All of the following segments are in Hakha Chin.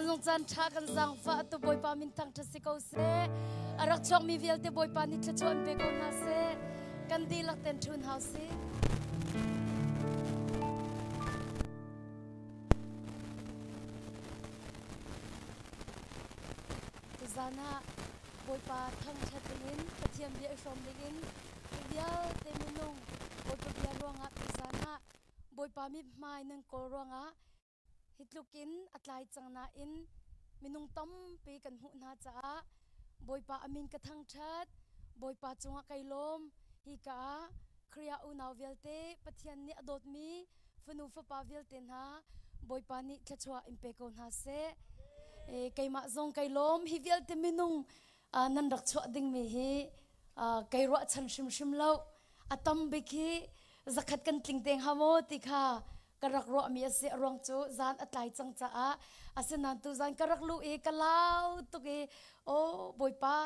Tuzan zong caan ṭha kan zaangfah tu Bawipa min thangṭhat si ko seh. A rak chuakmi vialte Bawipa nih thluachuah in pe ko hna seh. Kan dihlak ten ṭhun hau sih. Tuzan ah Bawipa thangṭhat dingin Pathian bia i hrawm dingin vialte minung Bawipa bia ruangah tuzan ah Bawipa mithmai nan kawl ruangah Hi tluk in a tlai cang nain minung tampi kan hmuh hna caah Bawipa a min ka thangṭhat. Bawipa cungah kai lawm. Hika ah Khrih unau vialte Pathian nih a dawtmi fanu fapa vialte hna Bawipa nih thluachuah in pe ko hna seh. Keimah zong kai lawm. Hi vialte minung nan rak chuah dingmi hi kai ruahchan hrimhrim lo. A tam bik hi zakhat kan tling te hnga maw ti kha ka rak ruahmi a si. A ruang cu zan a tlai cang caah asinain tuzan ka rak luh i ka lau tuk i aw Bawipa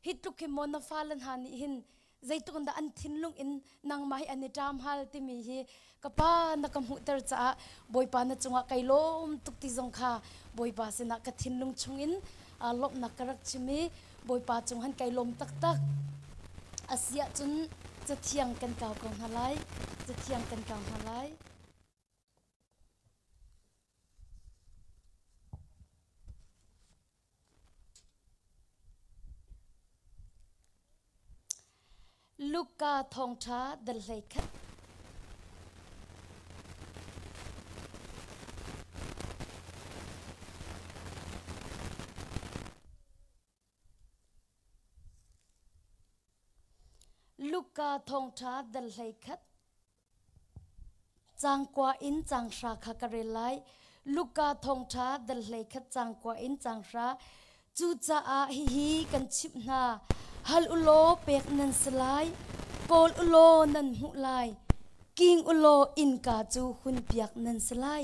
hi tluk hin maw na fale hna nih hin zeitluk in dah an thinlung in nangmah hi an i ṭam hal timi hi ka pa na ka hmuhter caah Bawipa na cungah kai lawm tuk ti zong kha Bawipa sinah ka thinlung chungin lawmhnak ka rak chim i Bawipa cung han kai lawm taktak. A si ahcun cathiang kan kau ko hna lai. Cathiang kan kau hna lai. Luka thawngṭha dal 11. Luka thawngṭha dal 11. Caang kua in caang hra kha ka rel lai. Luka thawngṭha dal 11 caang kua in caang hra. Cucaah hihi kan chimh hna, hal u law pek nan si lai, kawl u law nan hmuh lai, king u law innka cu hunpiak nan si lai.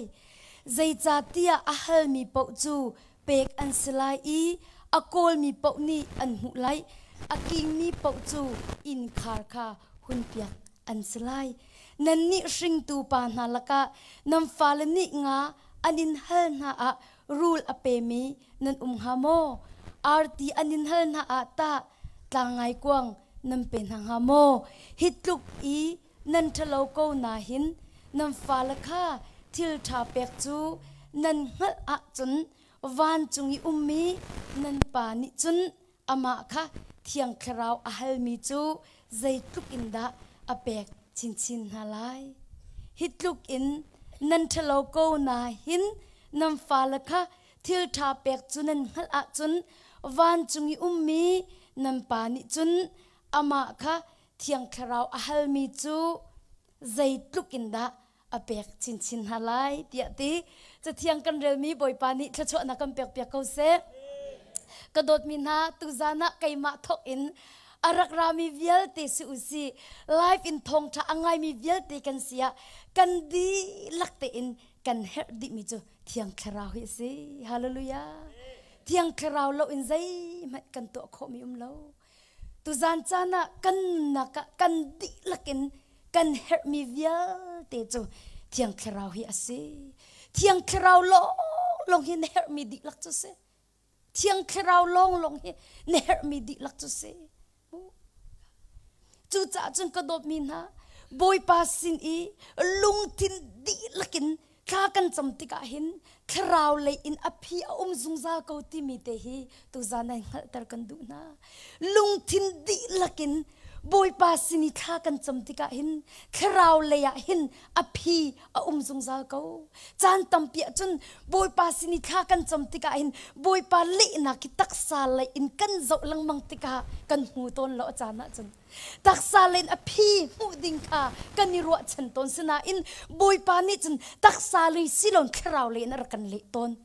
Zeicahtiah a halmi paoh cu pek an si lai i a kawlmi paoh nih an hmuh lai, a kingmi paoh cu innkhar kha hunpiak an si lai. Nannih hringtu pa hna lakah nan fale nih nga an in hal hna ah rul a pemi nan um hnga maw? Arti an in hal hna ah tah tlangngaikuang nan pe hna hnga maw? Hi tluk i nan ṭhalo ko nahin nan fale kha thil ṭha pek cu nan hngalh ahcun vancung i ummi nan Pa nih cun amah kha Thiang Thlarau a halmi cu zeitluk in dah a pek chinchin hna lai. Hi tluk in nan ṭhalo ko nahin nan fale kha thil ṭha pek cu nan hngalh ahcun vancung i ummi nan Pa nih cun amah kha Thiang Thlarau a halmi cu zeitluk in dah a pek chinchin hna lai tiah ti cathiang kan relmi Bawipa nih thluachuahnak kan pekpiak ko seh. Ka dawtmi hna tuzan ah keimah thawk in a rak rami vialte si usih live in thawngṭha a ngaimi vialte kan si ah kan dihlak tein kan herh dihmi cu Thiang Thlarau hi a si. Hallelujah. Thiang Thlarau lo in zeihmanh kan tuah khawhmi um lo. Tuzan caan ah kan nunnak ah kan dihlak in kan herhmi vialte cu Thiang Thlarau hi a si. Thiang Thlarau lawnglawng hi na herhmi dihlak cu si. Thiang Thlarau lawnglawng hi na herhmi dihlak cu si. Cucaah cun ka dawtmi hna, Bawipa sin i lungthin dihlak in thla kan cam tikah hin thlarau lei in a phi a um zungzal ko timi te hi tuzan ai hngalhter kan duh hna lungthin dihlak in Bawipa sin i thla kan cam tikah hin thlarau lei ah hin a phi a um zungzal ko caan tampi ahcun Bawipa sin i thla kan cam tikah hin Bawipa lehnak hi taksa lei in kan zoh lengmang tikah kan hmu tawn lo a caan ahcun Taksa len a phi hmuh ding kha kan i ruahchan tawn sinain Bawipa nih cun taksa lei silon thlarau lei in a rak kan leh tawn.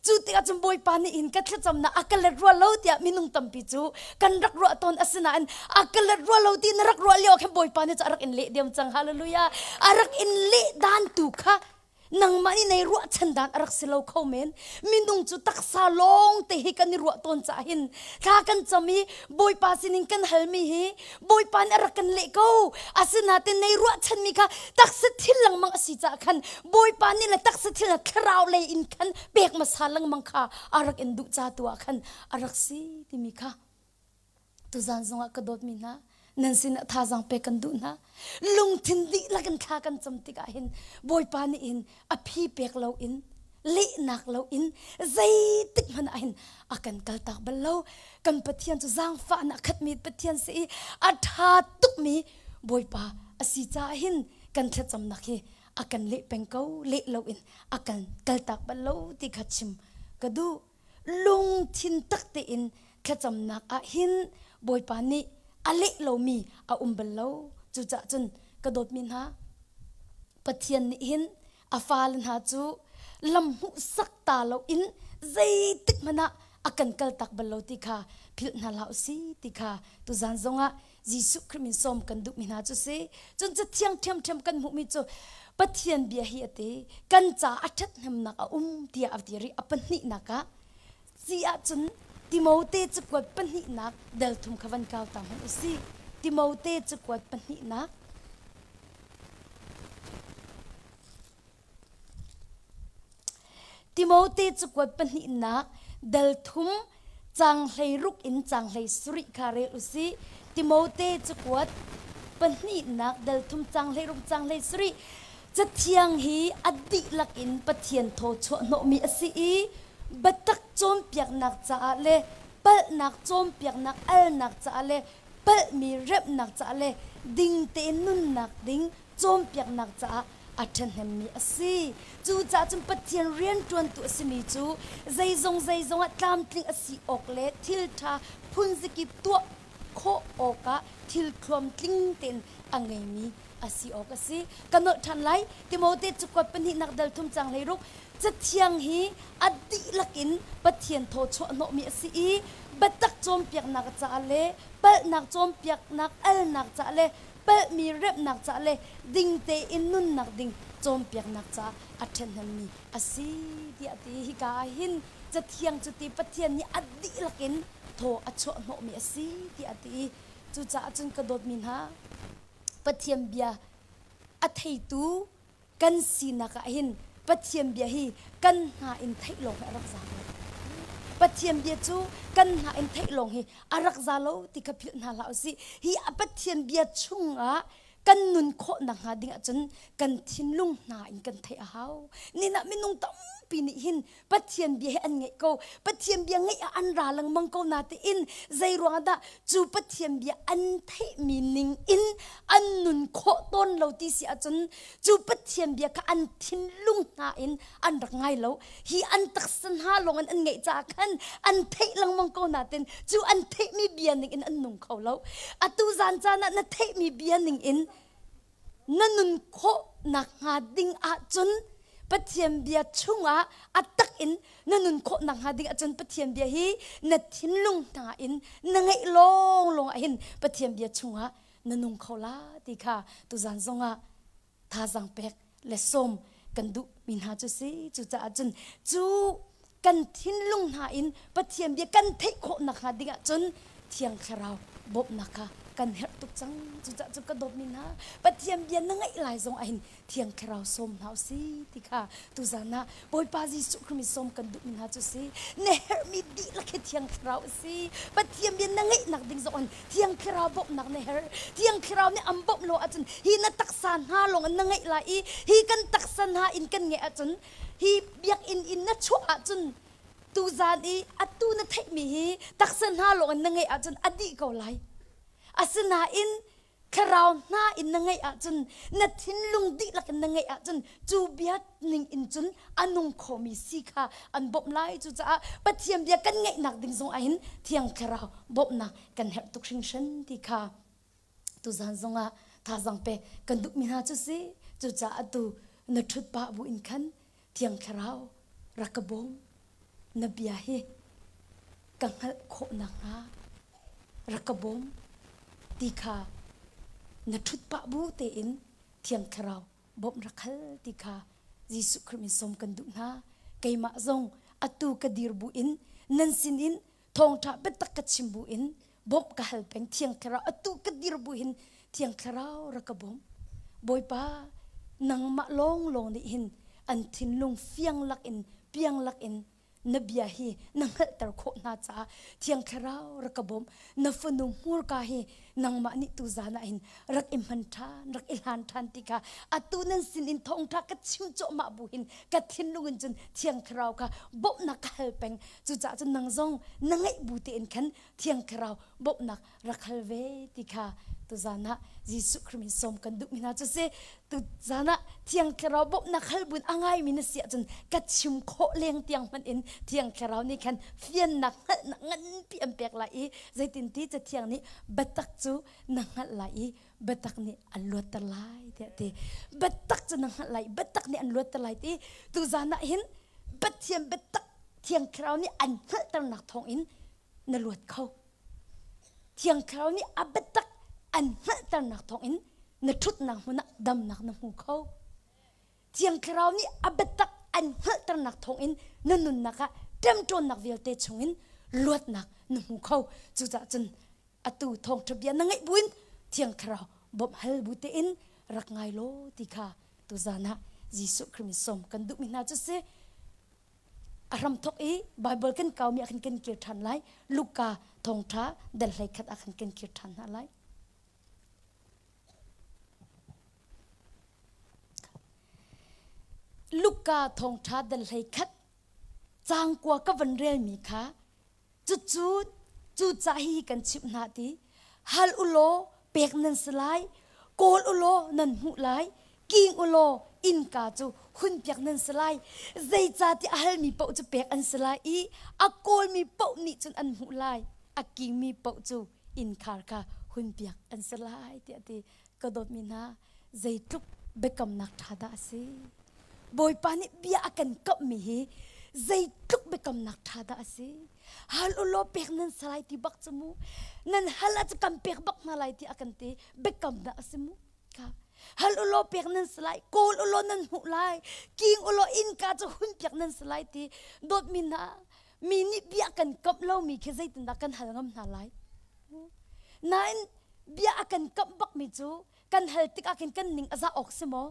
Cu tikah cun Bawipa nih hin ka thlacamnak a ka let rua lo tiah minung tampi cu kan rak ruah tawn asinain a ka let rua lo ti na rak ruah lio ah khan Bawipa nih cu a rak in leh diam cang. Hallelujah. A rak in leh dan tu kha. Nangmah nih nei ruahchan dan a rak si lo kho men. Minung cu taksa lawng te hi kan i ruah tawn caah hin thla kan cam i Bawipa sinin kan halmi hi Bawipa nih a rak kan leh ko. Asinain nei ruahchanmi kha taksa thil lengmang a si caah khan Bawipa nih le taksa thil thlarau lei in khan pek hmasa lengmang kha a rak in duh ca tu ah khan a rak si timi kha Tuzaan zongah ka dawtmi hna, nan sinah thazaang pek kan duh hna. Lungthin dihlak in thla kan cam tikah hin Bawipa nih hin a phi pek loin lehnak loin zeitik hmanh ah hin a kan kaltak bal lo. Kan Pathian cu zaangfahnak khatmi Pathian si i a ṭha tukmi Bawipa a si caah hin kan thlacamnak hi a kan leh peng ko, leh loin a kan kaltak bal lo ti kha chim ka duh. Lungthin tak tein thlacamnak ah hin Bawipa nih a leh lomi a um bal lo. Cucaah cun ka dawtmi hna, Pathian nih hin a fale hna cu lam hmuhsak ta loin zeitik hmanh ah a kan kaltak bal lo ti kha philh hna hlah u si ti kha tuzan zongah Jesuh Khrih min sawm kan duhmi hna cu si. Cun cathiang ṭhiamṭhiam kan hmuhmi cu Pathian bia hi a ti kan ca a ṭhathnemnak a um tiah a ti rih. A pahnihnak ah ci ahcun Timote cakuat pahnihnak del thum kha van kau ta hmanh u sih. Timote cakuat pahnihnak Timote cakuat pahnihnak dal thum caang 16 in caang 17 kha rel u sih. Timote cakuat pahnihnak dal thum caang 16 caang 17 Cathiang hi a dihlak in Pathian thaw chuah hnawhmi a si i biatak cawnpiaknak caah le palhnak cawnpiaknak alnak caah le palhmi remhnak caah le ding tein nunnak ding cawnpiaknak caah a ṭhahnemmi a si. Cucaah cun Pathian rianṭuantu a simi cu zeizong zeizong ah tlamtling a si awk le thil ṭha phunzakip tuah khawh awkah thil thluamtling tein a ngeimi a si awk a si. Ka nolh ṭhan lai. Timote cakuat pahnihnak dal thum caang 16 Cathiang hi a dihlak in Pathian thaw chuah hnawhmi a si i biatak cawnpiaknak caah le palhnak cawnpiaknak alnak caah le palhmi remhnak caah le ding tein nunnak ding cawnpiaknak caah a ṭhahnemmi a si tiah a ti. Hika ah hin Cathiang cu ti Pathian nih a dihlak in thaw a chuah hnawhmi a si tiah a ti i cucaah cun ka dawtmi hna Pathian bia a theitu kan sinak ah hin Pathian bia hi kan hna in theih lawng hi a rak za lo. Pathian bia cu kan hna in theih lawng hi a rak za lo ti kha philh hna hlah usih. Hi a Pathian bia chungah kan nun khawh nakhnga ding ahcun kan thinlung hna in kan theih a hau. Ninah minung tampi nih hin Pathian bia hi an ngeih ko. Pathian bia ngeih ah an ra lengmang ko natein zei ruangah dah cu Pathian bia an theihmi ning in an nun khawh tawn lo ti si ahcun cu Pathian bia kha an thinlung hna in an rak ngai lo. Hi an taksa hna lawng in an ngeih caah khan an theih lengmang ko natein cu an theihmi bia ning in an nung kho lo. Atu zan caan ah na theihmi bia ning in na nun khawh nakhnga ding ahcun Pathian bia chungah a tak in na nun khawh nakhnga ding ahcun Pathian bia hi na thinlung hna in na ngeih lawnglawng ah hin Pathian bia chungah na nung kho la ti kha tuzan zongah thazaang pek le sawm kan duh mi hna cu si. Cucaah cun cu kan thinlung hna in Pathian bia kan theih khawh nakhnga ding ahcun Thiang Thlarau bawmhnak kha kan herh tuk cang. Cucaah cu ka dawtmi hna, Pathian bia na ngaih lai zong ahhin Thiang Thlarau sawm hna usih ti kha tuzan ah Bawipa Jesuh Khrih sawm kan duhmi hna cu si. Na herhmi dihlak hi Thiang Thlarau a si. Pathian bia na ngeihnak ding zong Thiang Thlarau bawmhnak na herh. Thiang Thlarau nih an bawmh lo ahcun hi na taksa hna lawng in na ngeih lai i hi kan taksa hna in kan ngeih ahcun hi biakinn in na chuah ahcun tuzan i atu na theihmi hi taksa hna lawng in na ngeih ahcun a dih ko lai. Asinain thlarau hna in na ngeih ahcun na thinlung dihlak in na ngeih ahcun cu bia ning in cun a nung khomi si kha an bawmh lai. Cucaah Pathian bia kan ngeihnak ding zong ahhin Thiang Thlarau bawmhnak kan herh tuk hringhran ti kha tuzan zongah thazaang pek kan duhmi hna cu si. Cucaah atu na ṭhut pah bu in khan Thiang Thlarau rak ka bawm. Na bia hi ka hngalh khawh nakhnga rak ka bawm ti kha na ṭhut pah bu tein Thiang Thlarau bawmh rak hal ti kha. Jesuh Khrih min sawm kan duh hna. Keimah zong atu ka dir bu in nan sin in thawngṭha biatak ka chim bu in bawmh ka hal peng Thiang Thlarau atu ka dir bu hin Thiang Thlarau rak ka bawm. Bawipa nangmah lawnglawng nih hin an thinlung fiang lak in piang lak in na bia hi na hngalhter khawh hna caah Thiang Thlarau rak ka bawm. Na fanu hmurka hi nangmah nih tuzan ah hin rak i hman ṭhan, rak i hlan ṭhan ti kha atu nan sin in thawngṭha ka chim cuahmah bu hin ka thinlung in cun Thiang Thlarau kha bawmhnak ka hal peng. Cucaah cun nang zong na ngeih bu tein khan Thiang Thlarau bawmhnak rak hal ve ti kha tuzan ah Jesuh Khrih min sawm kan duhmi hna cu si. Tuzan ah Thiang Thlarau bawmhnak hal buin a ngaimi na si ahcun ka chim khawh leng tiang hmanh in Thiang Thlarau nih khan fiannak hngalhnak nganpi an pek lai i zeitinti Cathiang nih biatak cu na hngalh lai i biatak nih an luatter lai tiah ti. Biatak cu na hngalh lai i biatak nih an luatter lai ti tuzan ah hin Pathian biatak Thiang Thlarau nih an hngalhternak thawngin na luat kho. Thiang Thlarau nih a biatak an hngalhternak thawngin na ṭhutnak hmun ah damnak na hmu kho. Thiang Thlarau nih a biatak an hngalhternak thawngin na nunnak ah ṭemṭawnnak vialte chungin luatnak na hmu kho. Cucaah cun atu thawngṭha bia na ngeih buin Thiang Thlarau bawmh hal bu tein rak ngai law ti kha tuzan ah Jesuh Khrih min sawm kan duhmi hna cu si. A hramthok i Baibal kan kaumi ah khan kan kir ṭhan lai. Luka thawngṭha dal 11 ah khan kan kir ṭhan hna lai. Luka thawngṭha dal 11 caang kua ka van relmi kha cucu cucah hi kan chimh hna ti hal u law pek nan si lai kawl u law nan hmuh lai king u law innka cu hunpiak nan si lai zeicahtiah a halmi paoh cu pek an si lai i a kawlmi paoh nih cun an hmuh lai a kingmi paoh cu innkhar kha hunpiak an si lai tiah ti ka dawtmi hna zeitluk biakamnak ṭha dah a si Bawipa nih bia a kan kamhmi hi zeitluk biakamnak ṭha dah a si. Hal u law pek nan si lai ti bak cu mu. Nan hal ah cu kan pek bak hna lai ti a kan ti. Biakamnak a si mu. Ka. Hal u law pek nan si lai, kawl u law nan hmuh lai, king u law innka cu hun piak nan si lai ti dawtmi hna mi nih bia kan kamh lomi khi zeitindah kan hal ngam hna lai. Nain bia a kan kamh bakmi cu kan hal tikah khin kan ning a za awk si maw?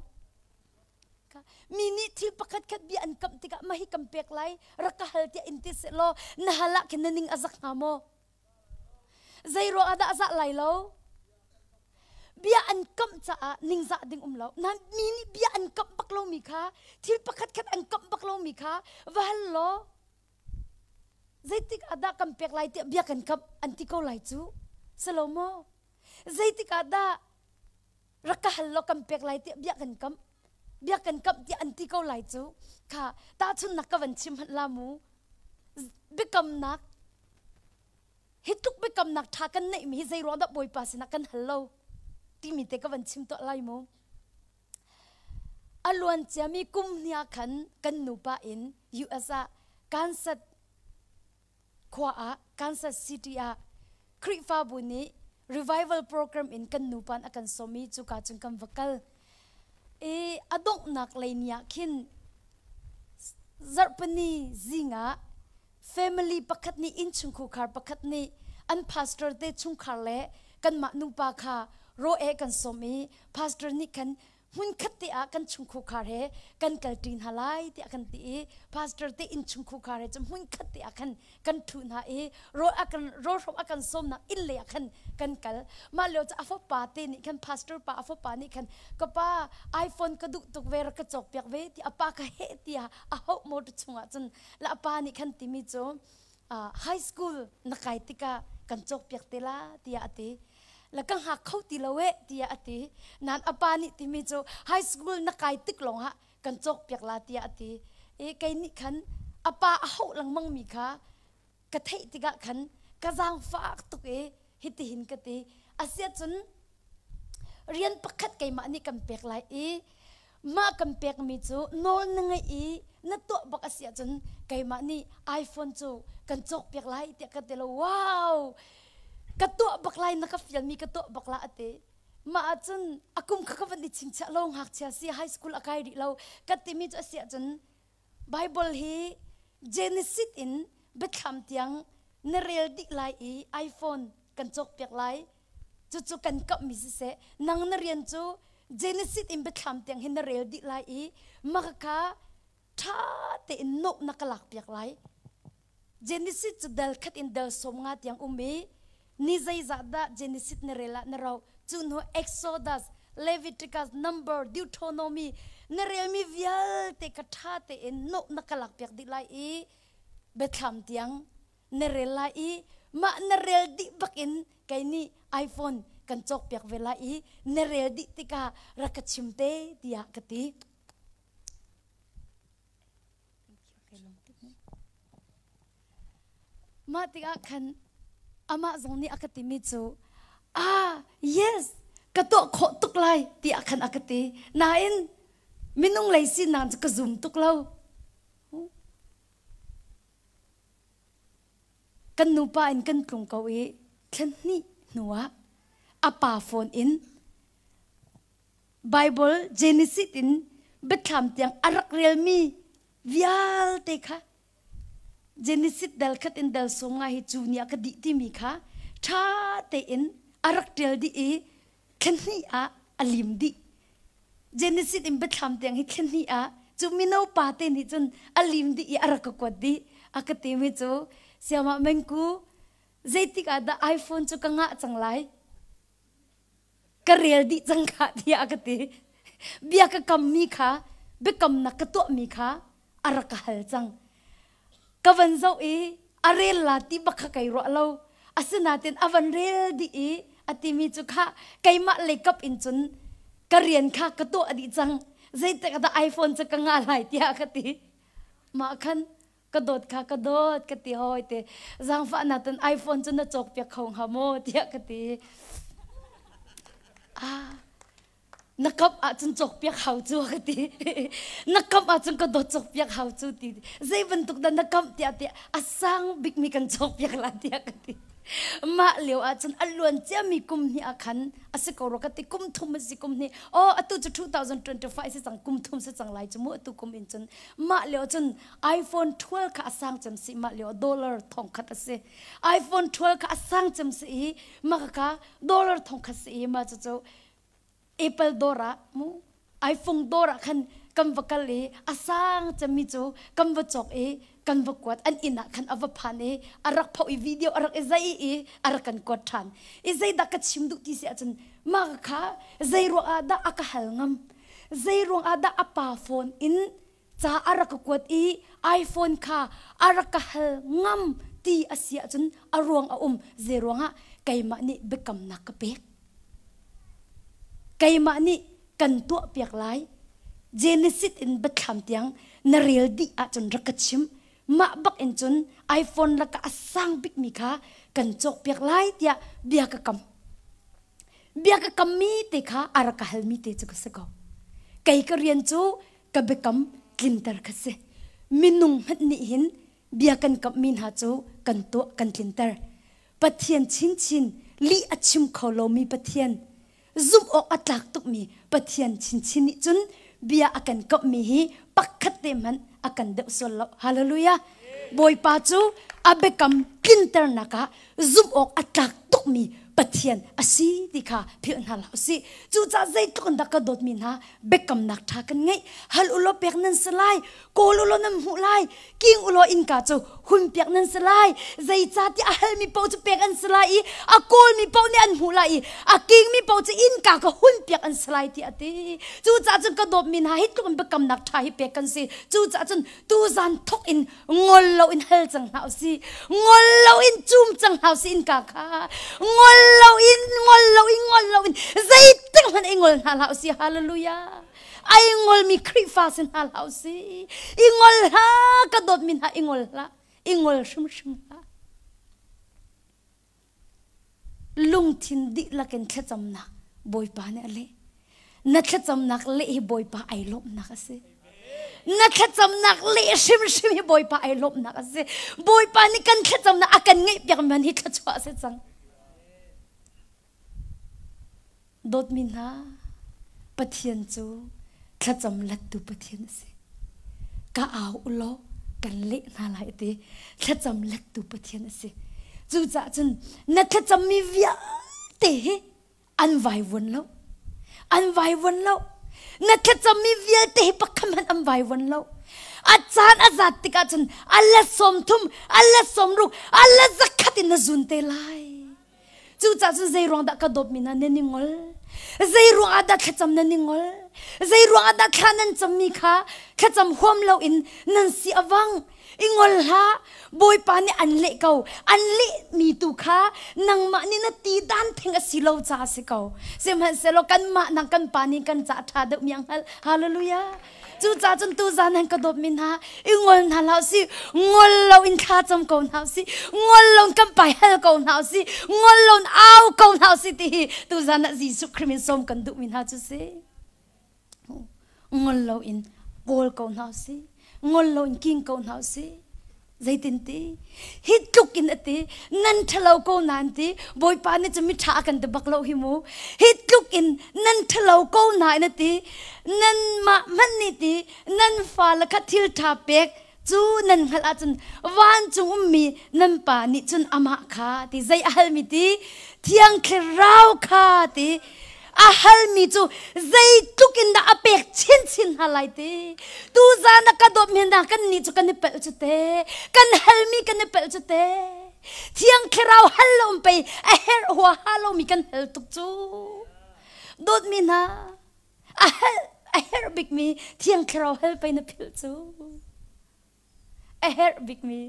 Mi nih thil pakhat khat bia an kamh tikah mah hi kan pek lai rak ka hal tiah in ti seh law na hal ah khin na ning a zak hnga maw? Zei ruang ah dah a zah lai lo? Bia an kamh caah ningzah ding um lo. Na mi nih bia an kamh bak lomi kha thil pakhat khat an kamh bak lomi kha va hal law zeitik ah dah kan pek lai tiah bia kan kamh an ti ko lai cu. Si lo maw? Zeitik ah dah rak ka hal law kan pek lai tiah bia kan kamh bia kan kamh tiah an ti ko lai cu kha tahchunnak ka van chim hmanh la mu biakamnak hi tluk biakamnak ṭha kan neihmi hi zei ruang dah Bawipa sinah kan hal lo timi te ka van chim tuah lai mu a luan ciami kum hnia khan kan nupa in US ah Kansas khua ah Kansas City ah Khrihfabu nih revival program in kan nupa a kan sawm i cuka cun kan va kal. I a donghnak lei ni ah khin zarhpini zing ah family pakhat nih innchungkhar pakhat nih an pastor te chungkhar le kanmah nupa kha raw eh kan sawm i pastor nih khan hmunkhat te ah kan chungkhar he kan kalṭi hna lai tiah kan ti i pastor te inn chungkhar he cu hmunkhat te ah khan kan ṭhu hna i rawl a kan rawlhrawm a kan sawmnak inn lei ah khan kan kal mah lio cu a fapa te nih khan pastor pa a fapa nih khan ka pa iPhone ka duh tuk ve rak ka cawk piak ve ti a pa ka heh tiah a hauh motor chungah cun la a pa nih khan timi cu high school na kai tikah kan cawk piak te la tiah a ti la ka hngak kho ti lo eh tiah a ti nain a pa nih timi cu high school na kai tik lawng ah kan cawk piak la tiah a ti i kei nih khan a pa a hauh lengmang mi kha ka theih tikah khan ka zaangfak tuk i hitihin ka ti asiahcun rian pakhat keimah nih kan pek lai i mah kan pekmi cu nawl na ngeih i na tuah bak a si ahcun keimah nih iPhone cu kan cawkpiak lai tiah ka ti lo wow ka tuah bak lai na ka fialmi ka tuah bak la a ti. Mah ahcun a kum kha ka van i chingchiah lo ngakchia si high school a kai rih lo ka timi cu a si ahcun Bible hi Genesis in biathlam tiang na rel dih lai i iPhone kan cawkpiak lai. Cucu kan kamhmi siseh nang na rian cu Genesis in biathlam tiang hin na rel dih lai i mah kha ṭha tein nawh na ka lakpiak lai. Genesis cu dal khat in dal sawm nga tiang um i ni zeizah dah Genesis na rel ah na rauh. Cu hnu Exodus, Leviticus, Number, Deuteronomy na relmi vialte kha ṭha tein nawh na ka lakpiak dih lai i biathlam tiang na rel lai i mah na rel dih bak in kei nih iPhone kan cawkpiak ve lai i na rel dih tikah rak ka chim te tiah ka ti. Mah tikah khan amah zong nih a ka timi cu ah yes ka tuah khawh tuk lai tiah khan a ka ti. Nain minung lei sinak cu ka zum tuk lo. Kan nupa in kan tlung ko i thla hnih hnuah a pa phone in Bible Genesis in biathlam tiang a rak relmi vialte kha Genesis dal khat in dal sawm nga hi cu ni ah ka dih timi kha ṭha tein a rak ṭial dih i thla hnih ah a lim dih. Genesis in biathlam tiang hi thla hnih ah cu mino pa te nih cun a lim dih i a rak ka kuat dih. A ka timi cu siamah mengku zeitik ah dah iPhone cu ka ngah cang lai? Ka rel dih cang kha tiah a ka ti. Bia ka kammi kha biakamnak ka tuahmi kha a rak ka hal cang. Ka van zoh i a rel la ti bak kha kai ruah lo. Asinain a van rel dih i a timi cu kha keimah leikap in cun ka rian kha ka tuah dih cang. Zeitik dah iPhone cu ka ngah lai tiah ka ti. Mah khan ka dawt kha ka dawt ka ti hawi te zaangfah na tan iPhone cu na cawk piak kho hnga maw tiah ka ti. Ah na kap ahcun cawk piak hau cu ka ti. Na kamh ahcun ka dawt cawk piak hau cu ti. Zei bantuk dah na kamh tiah ti a sang bikmi kan cawk piak la tiah ka ti. Mah lio ahcun a luan ciami kum hnih ah khan a si ko rua ka ti kum thum a si kum hnih oh atu cu 2025 si cang kum thum si cang lai cu mu atu kum in cun mah lio cun iPhone 12 kha a sang cem si mah lio dollar thong khat a si iPhone 12 kha a sang cem si i mah ka dollar thong khat si i mah cu cu Apple dawr ah mu iPhone dawr ah khan kan va kal i a sang cemmi cu kan va cawk i kan va kuat an inn ah khan a va phan i a rak phoh i video a rak i zai i a rak kan kuat ṭhan i zeidah ka chim duh ti si ahcun mah kha zei ruang ah dah a ka hal ngam zei ruang ah dah a pa phone in ca a rak ka kuat i iPhone kha a rak ka hal ngam ti a si ahcun a ruang a um zei ruangah keimah nih biakamnak ka pek keimah nih kan tuah piak lai Genesis in biathlam tiang na rel dih ahcun rak ka chim mah bak in cun iPhone lakah a sang bikmi kha kan cawk piak lai tiah bia ka kam bia ka kammi te kha a rak ka halmi te cu ka si ko kei ka rian cu ka biakam tlinter kha si minung hmanh nih hin bia kan kamhmi hna cu kan tuah kan tlinter Pathian chinchin lih a chim kho lomi Pathian zumh awk a tlak tukmi Pathian chinchin nih cun bia a kan kamhmi hi pakhat te hmanh a kan deuh sual lo hallelujah Bawipa cu a biakam tlinternak ah zumh awk a tlak tukmi Pathian a si ti kha philh hna hlah usih. Cucaah zeitluk in dah ka dawtmi hna biakamnak ṭha kan ngeih. Hal ulaw pek nan si lai, kawl ulaw nan hmuh lai, king ulaw innka cu hun piak nan si lai. Zeicahtiah a halmi paoh cu pek an si lai i a kawlmi paoh nih an hmuh lai i a kingmi paoh cu innka ka hun piak an si lai tiah a ti. Cucaah cun ka dawtmi hna hi tluk in biakamnak ṭha hi pek kan si. Cucaah cun tuzan thawk in ngol loin hal cang hna usih ngol loin cum cang hna usih innka kha ngol loin ngol loin ngol loin zeitik hmanh i ngol hna hlah usih hallelujah ai ngolmi Khrihfa si hna hlah usih i ngol hlah ka dawtmi hna i ngol hlah i ngol hrimhrim hlah Lungthin dihlak in thlacamnak Bawipa nih a leh. Na thlacamnak leh hi Bawipa ai lawmhnak a si. Na thlacamnak leh hrimhrim hi Bawipa ai lawmhnak a si. Bawipa nih kan thlacamnak a kan ngeihpiak man hi thluachuah a si cang. Dawtmi hna, Pathian cu thlacam lettu Pathian a si. Ka au u law kan leh hna lai ti thlacam lettu Pathian a si. Cucaah cun na thlacammi vialte hi an vaivuan lo. An vaivuan lo. Na thlacammi vialte hi pakhat hmanh an vaivuan lo. A caan a zat tikah cun a let 30, a let 60, a let 100 in na zun te lai. Cucaah cun zei ruang dah ka dawtmi hna nan i ngol? Zei ruang ah dah thlacam nan i ngol? Zei ruang ah dah thla nan cammi kha thlacam huam loin nan si a vang? I ngol hlah. Bawipa nih an leh ko. An lehmi tu kha nangmah nih na ti dan theng a si lo caah a si ko. Sihmanhsehlaw kanmah nang kan pa nih kan ca a ṭha deuhmi a hngalh. Hallelujah. Cucaah cun tuzan han ka dawtmi hna, i ngol hna hlah usih, ngol lo in thla cam ko hna usih, ngol lo in kan pai hal ko hna usih, ngol lo in au ko hna usih ti hi tuzan ah Jesuh Khrih min sawm kan duhmi hna cu si. Ngol lo in kawl ko hna usih, ngol lo in king ko hna usih. Zeitinti? Hi tluk in a ti, nan ṭhalo ko nain ti, Bawipa nih cun miṭha a kan ti bak lo hi mu. Hi tluk in nan ṭhalo ko nain a ti, nanmah hmanh nih ti, nan fale kha thil ṭha pek cu nan hngalh ahcun vancung ummi nan pa nih cun amah kha ti zei a halmi ti, Thiang Thlarau kha ti, a halmi cu zeitluk in dah a pek chinchin hna lai ti tuzan a ka dawt mi hna kan nih cu kan i pelh cu te kan halmi kan i pelh cu te thiang thlarau hal lo pei a herh hua ha lomi kan hal tuk cu dawtmi hna a hal a herh bikmi thiang thlarau hal pei na philh cu a herh bikmi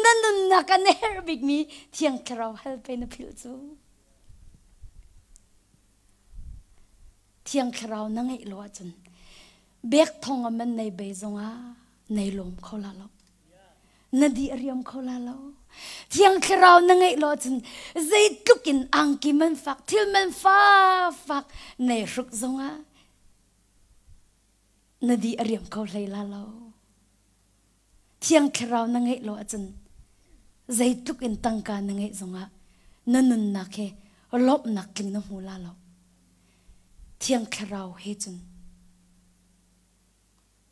na nunnak ah na herh bikmi thiang thlarau hal pe na philh cu thiang thlarau na ngeih lo ahcun bek thong a man nei bei zongah nei lawm kho la lo na di a riam kho la lo thiang thlarau na ngeih lo ahcun zeitluk in angki man fak thil man fa fak nei hruk zongah na di a riam kho hlei la lo. Thiang Thlarau na ngeih lo ahcun zeitluk in tangka na ngeih zongah na nunnak he lawmhnak tling na hmu la lo. Thiang Thlarau he cun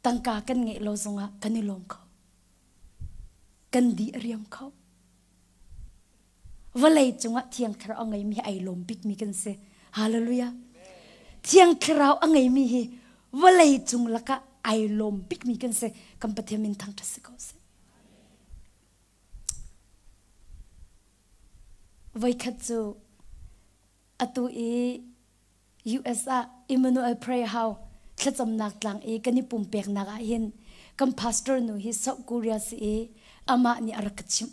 tangka kan ngeih lo zongah kan i lawm kho. Kan di a riam kho. Vawlei cungah Thiang Thlarau a ngeimi hi ai lawm bikmi kan si. Hallelujah. Thiang Thlarau a ngeimi hi vawlei cung lakah ai lawm bikmi kan si. Kan Pathian min thangṭhat si ko seh. Voikhat cu atu i US ah Emmanuel Prayer House thlacamnak tlang i kan i pumpeknak ah hin kan pastor nu hi South Korea si i amah nih a rak ka chimh.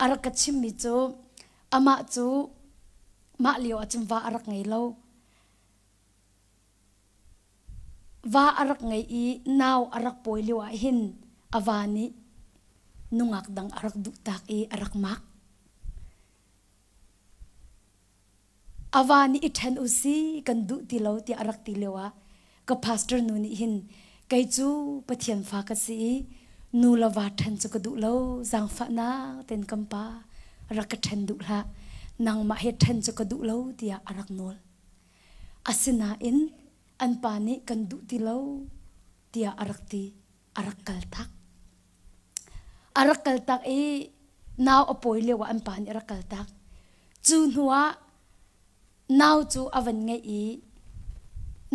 A rak ka chimhmi cu amah cu mah lio ahcun va a rak ngei lo. Va a rak ngei i nau a rak pawi lio ah hin a va nih nungak dang a rak duh tak i a rak mak. A va nih i ṭhen u si kan duh ti lo tiah a rak ti lioah ka pastor nu nih hin kei cu Pathian fa ka si i nu le va ṭhen cu ka duh lo zaangfahnak tein kan pa rak ka ṭhen duh hlah nangmah he ṭhen cu ka duh lo tiah a rak nawl. Asinain an pa nih kan duh ti lo tiah a rak ti a rak kaltak. A rak kaltak i nau a pawi lioah an pa nih a rak kaltak. Cu hnuah nau cu a van ngeih i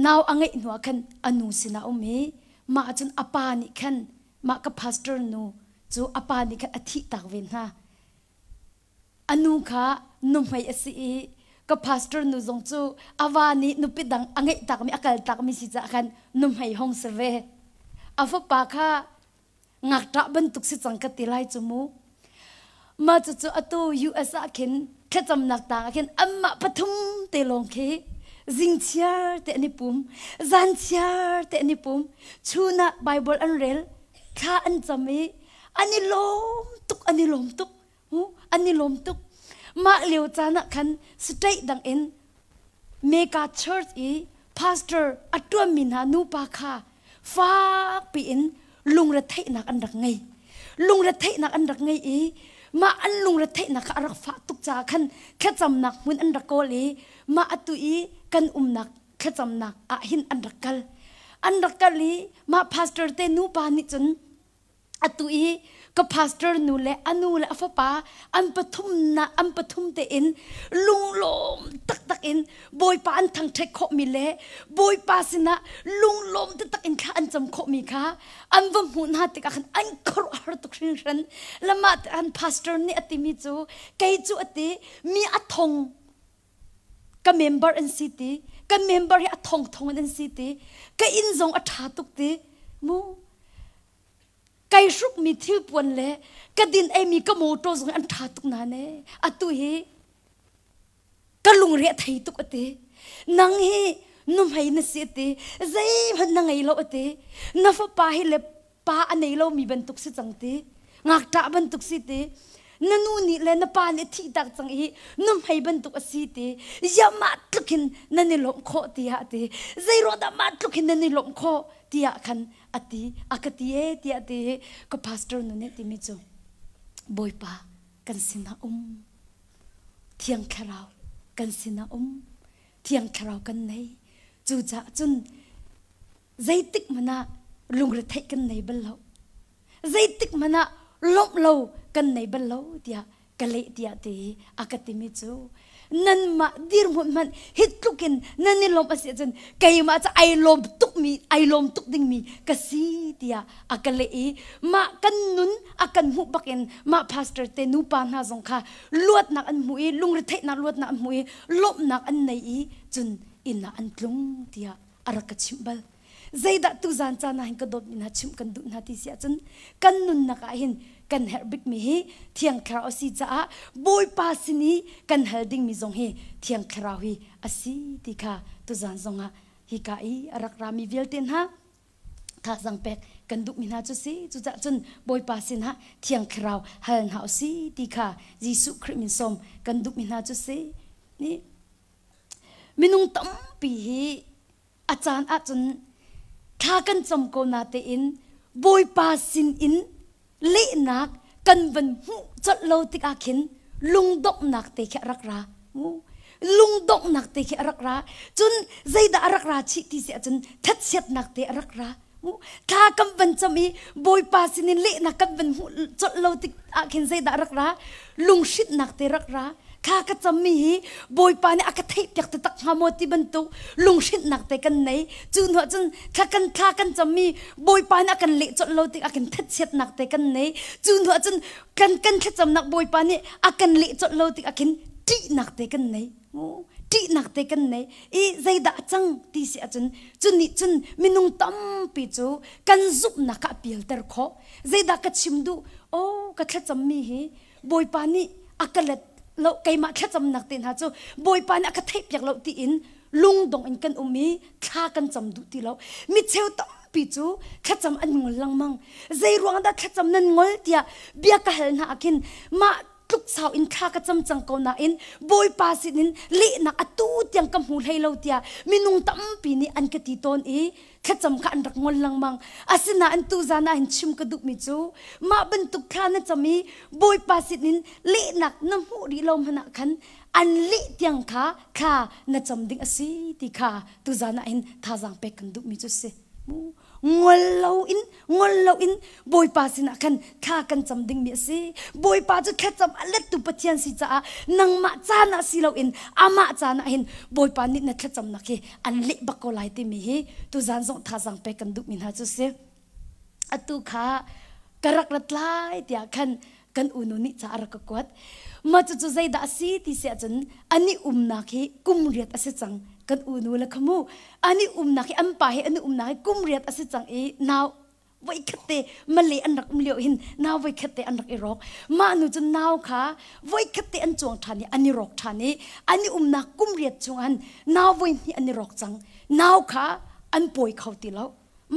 nau a ngeih hnuah khan a nu sinah a um i mah ahcun a pa nih khan mah ka pastor nu cu a pa nih khan a thihtak ve hna. A nu kha nuhmei a si i ka pastor nu zong cu a va nih nupi dang a ngeih takmi a kal takmi si caah khan nuhmei hong si ve. A fapa kha ngakṭah bantuk si cang ka ti lai cu mu. Mah cucu atu US ah khin thlacamnak tang ah khin anmah pathum te lawng khi zingchiar te an i pum, zanchiar te an i pum, chun ah Bible an rel, thla an cam i an i lawm tuk, an i lawm tuk. An i lawm tuk. Mah lio caan ah khan state dang in Mecca Church i pastor a ṭuanmi hna nupa kha fakpi in lungretheihnak an rak ngei. Lungretheihnak an rak ngei i Mah an lungretheihnak kha a rak fah tuk caah khan thlacamnak hmun an rak kawl i mah atu i kan umnak thlacamnak ah hin an rak kal. An rak kal i mah pastor te nupa nih cun atu i ka pastor nu le a nu le a fapa an pathum na an pathum tein lunglawm taktak in Bawipa an thangṭhat khawhmi le Bawipa sinah lunglawm taktak in thla an cam khawhmi kha an va hmuh hna tikah khan an khuaruahhar tuk hringhran. Lamah an pastor nih a timi cu kei cu a ti mi a thong ka member an si ti kan member hi a thong thong in an si ti ka inn zong a ṭha tuk ti mu kai hrukmi thilpuan le ka din eimi ka motor zong an ṭha tuk na ne atu hi ka lungre a thei tuk a ti nang hi nuhmei na si a ti zeihmanh na ngei lo a ti na fapa hi le pa a nei lomi bantuk si cang ti ngakṭah bantuk si ti na nu nih le na pa nih thih tak cang i nuhmei bantuk a si ti yamah tluk hin nan i lawmh khawh tiah a ti zeiruang dah mah tluk hin nan i lawmh khawh tiah khan a ti a ka ti e tiah ti ka pastor nu nih timi cu Bawipa kan sinah um Thiang Thlarau kan sinah um. Thiang Thlarau kan nei. Cucaah cun zeitik hmanh ah lungretheih kan nei bal lo. Zeitik hmanh ah lawmh lo kan nei bal lo tiah ka leh tiah ti a ka timi cu nanmah dirhmun hmanh hi tluk in nan i lawmh a si ahcun keimah cu ai lawm tukmi ai lawm tuk dingmi ka si tiah a ka leh i mah kan nun a kan hmuh bakin mah pastor te nupa hna zong kha luatnak an hmu i lungretheihnak luatnak an hmu i lawmhnak an nei i cun inn ah an tlung tiah a rak ka chimh bal. Zeidah tuzan caan ah hin ka dawtmi hna chimh kan duh hna ti si ahcun kan nunnak ah hin kan herh bikmi hi Thiang Thlarau a si caah Bawipa sin i kan hal dingmi zong hi Thiang Thlarau hi a si ti kha tuzan zongah hika i a rak rami vialte hna thazang pek kan duhmi hna cu si. Cucaah cun Bawipa sinah Thiang Thlarau hal hna u si ti kha Jesuh Khrih min sawm kan duhmi hna cu si. Nih minung tampi hi a caan ahcun thla kan cam ko na tein Bawipa sin in lehnak kan van hmuh colh lo tikah khin lungdonghnak te khi a rak ra. Lungdonghnak te khi a rak ra. Cun zeidah a rak ra chih ti si ahcun thatchiatnak te a rak ra. Thla kan van cam i Bawipa sinin lehnak kan van hmuh colh lo tik ah khin zeidah a rak ra? Lunghrinhnak te rak ra. Thla ka cammi hi Bawipa nih a ka theihpiak taktak hnga maw ti bantuk lunghrinhnak te kan nei. Cu hnuah cun thla kan thla kan cammi Bawipa nih a kan leh colh lo tik ah khin thatchiatnak te kan nei. Cu hnuah cun kan kan thlacamnak Bawipa nih a kan leh colh lo tik ah khin ṭihnak te kan nei. Ṭihnak te kan nei. I zeidah a cang ti si ahcun cu nih cun minung tampi cu kan zumhnak ah a pialter khawh. Zeidah ka chim duh? Oh, ka thlacammi hi Bawipa nih a ka let lo keimah thlacamnak te hna cu Bawipa nih a ka theihpiak lo tiin lungdong in kan um i thla kan cam duh ti lo. Micheu tampi cu thlacam an ngol lengmang. Zei ruang dah thlacam nan ngol tiah bia ka hal hna ah khin mah tluk sau in thla ka cam cang ko nain Bawipa sinin lehnak atu tiang ka hmu hlei lo tiah minung tampi nih an ka ti tawn i thlacam kha an rak ngol lengmang. Asinain tuzan ah hin chim ka duhmi cu mah bantuk thla na cam i Bawipa sinin lehnak na hmuh rih lo hmanh ah khan an leh tiang kha thla na cam ding a si ti kha tuzan ah hin thazaang pek kan duhmi cu si. Ngol loin ngol loin Bawipa sinah khan thla kan cam dingmi a si. Bawipa cu thlacam a lettu Pathian si caah nangmah caan ah si loin amah caan ah hin Bawipa nih na thlacamnak hi an leh bak ko lai timi hi tuzan zong thazaang pek kan duhmi hna cu si. Atu kha ka rak rat lai tiah khan kan unu nih ca a rak ka kuat. Mah cucu zeidah a si ti si ahcun an i umnak hi kum riat a si cang. Kan unu le kha mu an i umnak hi an pa hi an i umnak hi kum riat a si cang i nau voikhat te Malay an rak um lio hin nau voikhat te an rak i rawk. Mah nu cun nau kha voikhat te an cuang ṭhan i an i rawk ṭhan i an i umnak kum riat chung han nau voi hnih an i rawk cang. Nau kha an pawi kho ti lo.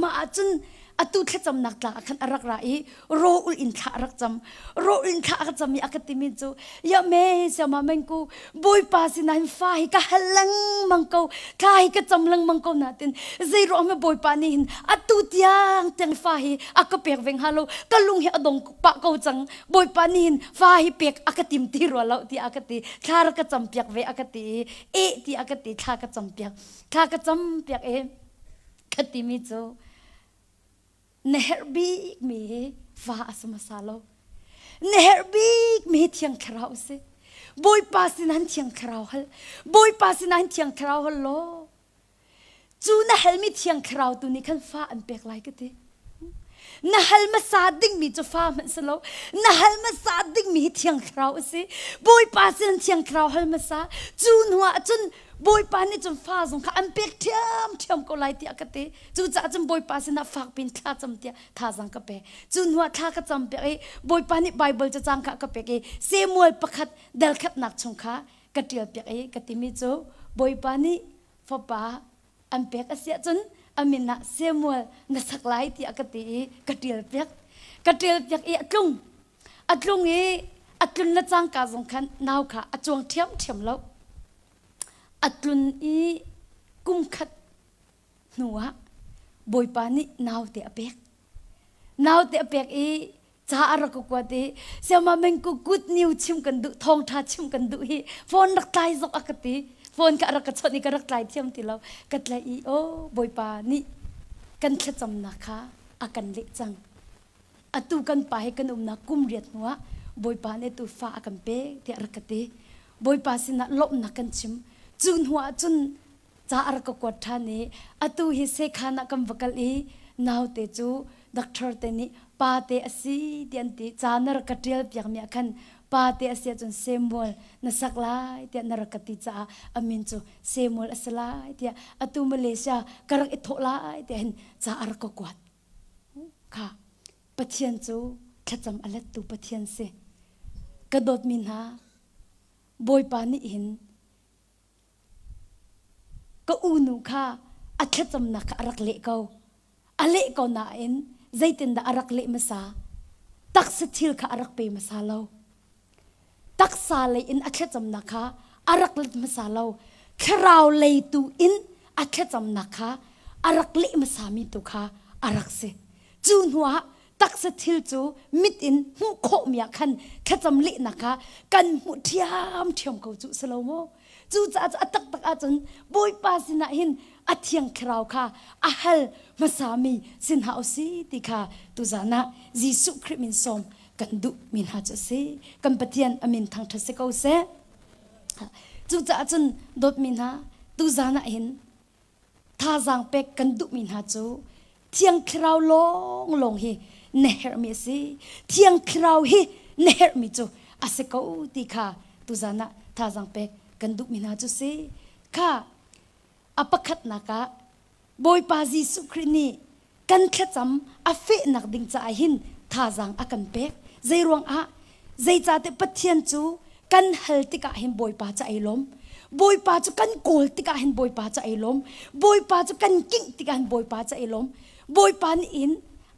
Mah ahcun Atu thlacamnak tlang ah khan a rak ra i ro ul in thla a rak cam. Ro ul in thla a rak cam i a ka timi cu, ya me siama mengku Bawipa sinah hin fa hi ka hal lengmang ko, thla hi ka cam lengmang ko natin zei ruang hme Bawipa nih hin atu tiang tiang fa hi a ka pek ve hnga lo, ka lung hi a dong pah ko cang. Bawipa nih hin fa hi pek a ka tim ti rua lo tiah a ka ti. Thla rak ka cam piak ve a ka ti i eh ti a ka ti thla ka cam piak. Thla ka cam piak i ka timi cu na herh bikmi hi fa a si hmasa lo. Na herh bikmi hi Thiang Thlarau a si. Bawipa sinah hin Thiang Thlarau hal. Bawipa sinah hin Thiang Thlarau hal law cu na halmi Thiang Thlarau tu nih khan fa an pek lai ka ti. Na hal hmasa dingmi cu fa hmanh si lo. Na hal hmasa dingmi hi Thiang Thlarau a si. Bawipa sin Thiang Thlarau hal hmasa. Cu hnuah cun Bawipa nih cun fa zong kha an pek ṭhiamṭhiam ko lai tiah ka ti. Cucaah cun Bawipa sinah fak piin thla cam tiah thazaang ka pe. Cu hnuah thla ka cam piak i Bawipa nih Baibal cacang kha a ka pek i Samuel pakhat dal khatnak chung kha ka ṭial piak i ka timi cu Bawipa nih fapa an pek a si ahcun a min ah Samuel na sak lai tiah ka ti i ka ṭial piak. Ka ṭial piak i a tlung. A tlung i a tlun le cangka zong khan nau kha a cuang ṭhiamṭhiam lo. A tlun i kum khat hnuah Bawipa nih naute a pek. Naute a pek i ca a rak ka kuat i siama mengku good news chim kan duh thawngṭha chim kan duh hi phone rak tlai zok a ka ti phone ka rak ka chawnh i ka rak tlai thiam ti lo ka tlai i aw Bawipa nih kan thlacamnak kha a kan leh cang atu kan pa he kan umnak kum riat hnuah Bawipa nih tu fa a kan pek tiah rak ka ti Bawipa sinah lawmhnak kan chim cu hnuah cun ca a rak ka kuat ṭhan i atu hi sekhan ah kan va kal i naute cu doctor te nih pa te a si ti an ti ca na rak ka ṭial piakmi ah khan pa te a si ahcun Samuel na sak lai tiah na rak ka ti caah a min cu Samuel a si lai tiah atu Malaysia ka rak i thawh lai tiah hin ca a rak ka kuat kha Pathian cu thlacam a lettu Pathian si ka dawtmi hna Bawipa nih hin Ka unu kha a thlacamnak kha a rak leh ko. A leh ko nain zeitindah a rak leh hmasa? Taksa thil kha a rak pe hmasa lo. Taksa lei in a thlacamnak kha a rak let hmasa lo. Thlarau lei tu in a thlacamnak kha a rak leh hmasami tu kha a rak si. Cu hnuah taksa thil cu mit in hmuh khawhmi ah khan thlacam lehnak kha kan hmuh ṭhiamṭhiam ko cu si lo maw? Cucaah cu a taktak ahcun Bawipa sinah hin a Thiang Thlarau kha a hal hmasami si hna u si ti kha tuzan ah Jesuh Khrih min sawm kan duhmi hna cu a si. Kan Pathian a min thangṭhat si ko seh. Cucaah cun dawtmi hna tuzan ah hin thazaang pek kan duhmi hna cu Thiang Thlarau lawnglawng hi na herhmi a si. Thiang Thlarau hi na herhmi cu a si ko ti kha tuzan ah thazaang pek kan duhmi hna cu si. Kha a pakhatnak ah Bawipa Jesuh Khrih nih kan thlacam a fehnak ding caah hin thazaang a kan pek. Zeiruang ah? Zeicahtiah Pathian cu kan hal tikah hin Bawipa cu ai lawm. Bawipa cu kan kawl tikah hin Bawipa cu ai lawm. Bawipa cu kan kingh tikah hin Bawipa cu ai lawm. Bawipa nih in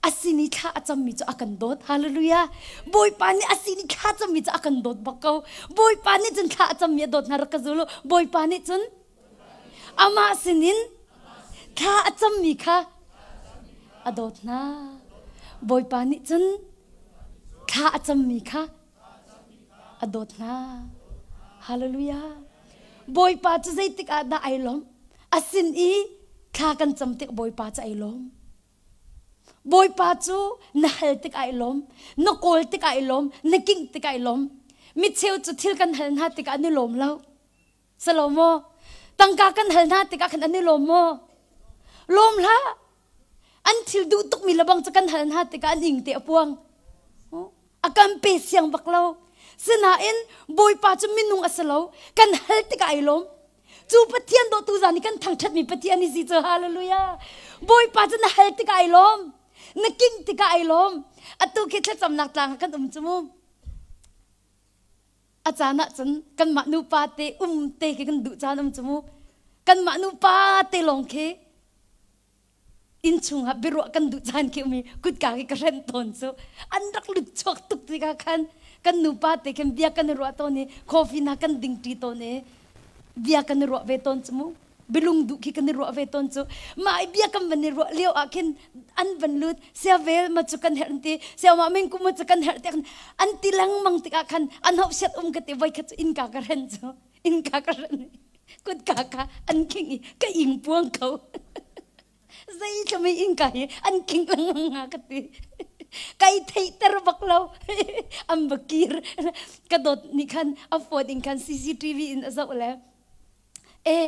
a sin i thla a cammi cu a kan dawt. Hallelujah. Bawipa nih a sin i thla cammi cu a kan dawt bak ko. Bawipa nih cun thla a cammi a dawt hna rak ka zul u. Bawipa nih cun amah sinin thla a cammi kha a dawt hna. Bawipa nih cun thla a cammi kha a dawt hna. Hallelujah. Bawipa cu zeitik ah dah ai lawmh? A sin i thla kan cam tik Bawipa cu ai lawm. Bawipa cu na hal tik ai lawm, na kawl tik ai lawm, na kingh tik ai lawm. Micheu cu thil kan hal hna tikah an i lawm lo. Salo maw? Tangka kan hal hna tikah khan an i lawm maw? Lawm hlah. An thil duh tukmi lebang cu kan hal hna tikah an ing te a puang. A kan pe siang bak lo. Sinain Bawipa cu minung a si lo. Kan hal tikah ai lawm. Cu Pathian dawtu zan i kan thangṭhatmi Pathian i si cu hallelujah. Bawipa cu na hal tikah ai lawm. Na king tikah ai lawm. Atu khi thlacamnak tlang ah kan um cu mu. A caan ah cun kanmah nupa te um te khi kan duh caan um cu mu. Kanmah nupa te lawng khi. Inn chungah biaruah kan duh caan khi umi kutka khi ka hrenh tawn cu an rak lut chuak tuk tikah khan kan nupa te khin bia kan i ruah tawn i coffee hna kan ding ṭi tawn i bia kan i ruah ve tawn cu mu bilung duh khi kan i ruah ve tawn cu mah i bia kan van i ruah lio ah khin an van lut sia vel ma cu kan herh an ti sia ma ming kum ma cu kan herh tiah an ti lengmang tikah khan an hauh siat um ka ti voi khat cu innka ka hren cu innka ka hren kutka kha an king i ka ing puang ko zei mi innka hi an king lengmang nga ka ti kai theihter bak lo an va kir ka dawt nih khan a phone in khan CCTV in a zoh le e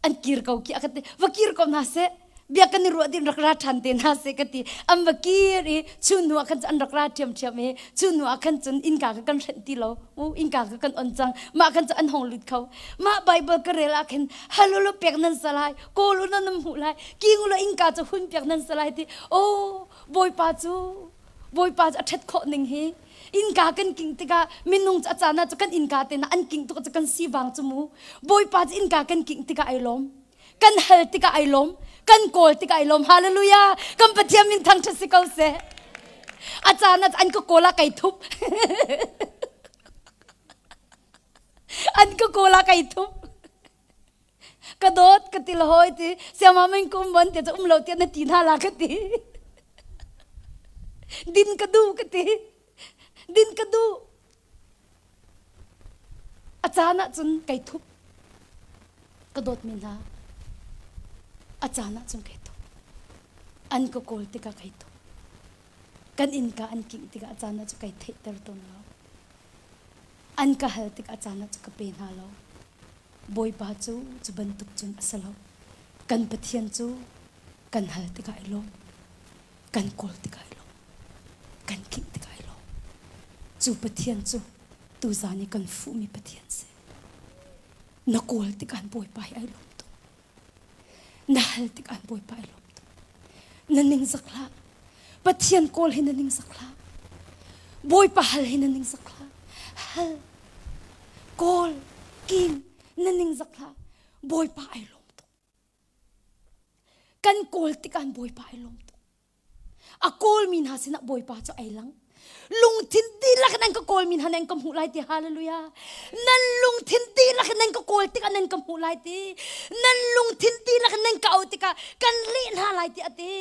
an kir ko ki a ka ti va kir ko hna seh bia kan i ruah din rak ra ṭhan te hna seh ka ti an va kir i chu hnu ah khan an rak ra ṭhiamṭhiam i chu hnu ah khan cun innka kha kan hrenh ti lo u innka kha kan on cang mah khan cu an hong lut kho mah bible ka rel ah khin halulu pek nan sa lai kawl u nan hmuh lai king u innka cu hun piak nan sa lai ti o bawipa cu bawipa cu a ṭhat khawh ning hi innka kan king tikah minung cu a caan ah cu kan innka te na an king tuk cu kan si vang cu mu bawipa cu innka kan king tikah ai lawm kan hal tikah ai lawm kan kawl tikah ai lawm hallelujah kan pathian min thangṭhat si ko seh a caan ah an ka kawl ah kai thup an ka kawl ah kai thup ka dawt ka ti lahoi ti siama ming kum bon ti um lo ti na ti hna la ka ti din ka du ka ti din ka du A caan ahcun kai thup. Ka dawtmi hna, a caan ahcun kai thup. An ka kawl tikah kai thup. Kan innka an kingh tikah a caan ahcun kai theihter tawn lo. An ka hal tikah a caan ahcun ka pe hna lo. Bawipa cu cu bantuk cun a si lo. Kan Pathian cu kan hal tikah i lawm. Kan kawl tikah i lawm. Kan kingh tikah i lawm. Cu Pathian cu tuzan i kan fuhmi Pathian si. Na kawl tikah an Bawipa hi ai lawm tuk. Na hal tikah an Bawipa ai lawm tuk. Na ningzak hlah. Pathian kawl hi na ningzak hlah. Bawipa hal hi na ningzak hlah. Hal, kawl, king, na ningzak hlah. Bawipa ai lawm tuk. Kan kawl tikah an Bawipa ai lawm tuk. A kawlmi hna sinah Bawipa cu ai lang. Lungthin dihlak in an ka kawlmi hna nan ka hmuh lai ti hallelujah. Nan lungthin dihlak in nan ka kawl tikah nan ka hmuh lai ti. Nan lungthin dihlak in nan ka auh tikah kan leh hna lai ti a ti.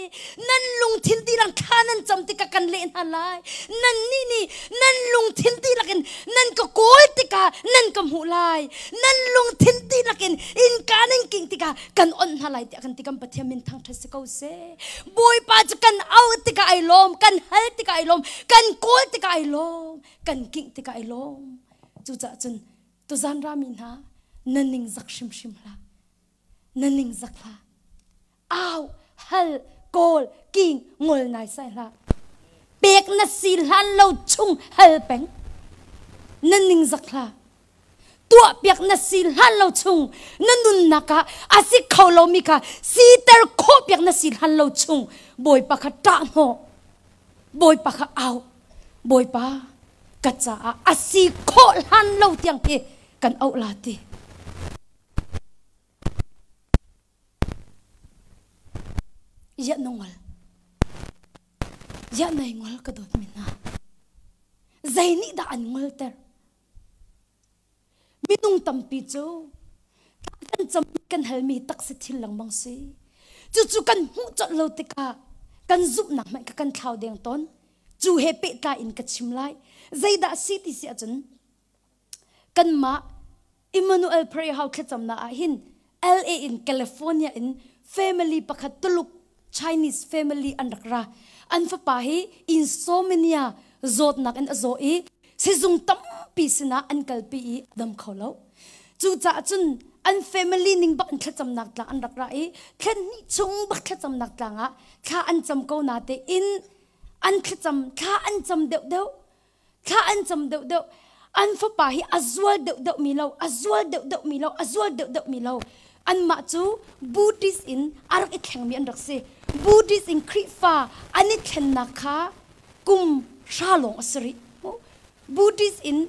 Nan lungthin dihlak thla nan cam tikah kan leh hna lai. Nan nih nih nan lungthin dihlak in nan ka kawl tikah nan ka hmuh lai. Nan lungthin dihlak in innka nan king tikah kan onh hna lai tiah kan ti kan Pathian min thangṭhat si ko seh. Bawipa cu kan auh tikah ai lawm, kan hal tikah ai lawm, kan kawl tikah ai lawm, kan kingh tikah ai lawm. Cucaah cun tuzan rami hna na ningzak hrimhrim hlah. Na ningzak hlah. Au, hal, kawl, king, ngol nai sai hlah. Pek na si hlan lo chung hal peng. Na ningzak hlah. Tuahpiak na si hlan lo chung na nunnak ah a si kho lomi kha siter khawhpiak na si hlan lo chung Bawipa kha ṭah hnawh. Bawipa kha au. Bawipa ka caah a si khawh hlan lo tiang hi kan auh la ti. Ziah na ngol? Ziah nai ngol ka dawtmi hna? Zei nih dah an ngolter? Minung tampi cu kan cam kan halmi taksa thil lengmang si. Cucu kan hmuh colh lo tikah kan zumhnak hmanh kha kan thlau deng tawn. Cu he pehtlai in ka chim lai. Zeidah si ti si ahcun kanmah Emmanuel Prayer House thlacamnak ah hin LA in California in family pakhat Tuluk Chinese family an rak ra. An fapa hi insomnia zawtnak in a zaw i sizung tampi sinah an kalpi i a dam kho lo. Cucaah cun an family ning bak in thlacamnak tlang an rak ra i thlen hnih chung bak thlacamnak tlang ah thla an cam ko na te in an thlacam thla an cam deuhdeuh thla an cam deuhdeuh an fapa hi a zual deuhdeuh mi lo a zual deuhdeuh mi lo a zual deuhdeuh mi lo anmah cu Buddhist in a rak i thlengmi an rak si Buddhist in Khrihfa an i thlennak kha kum hra lawng a si rih Buddhist in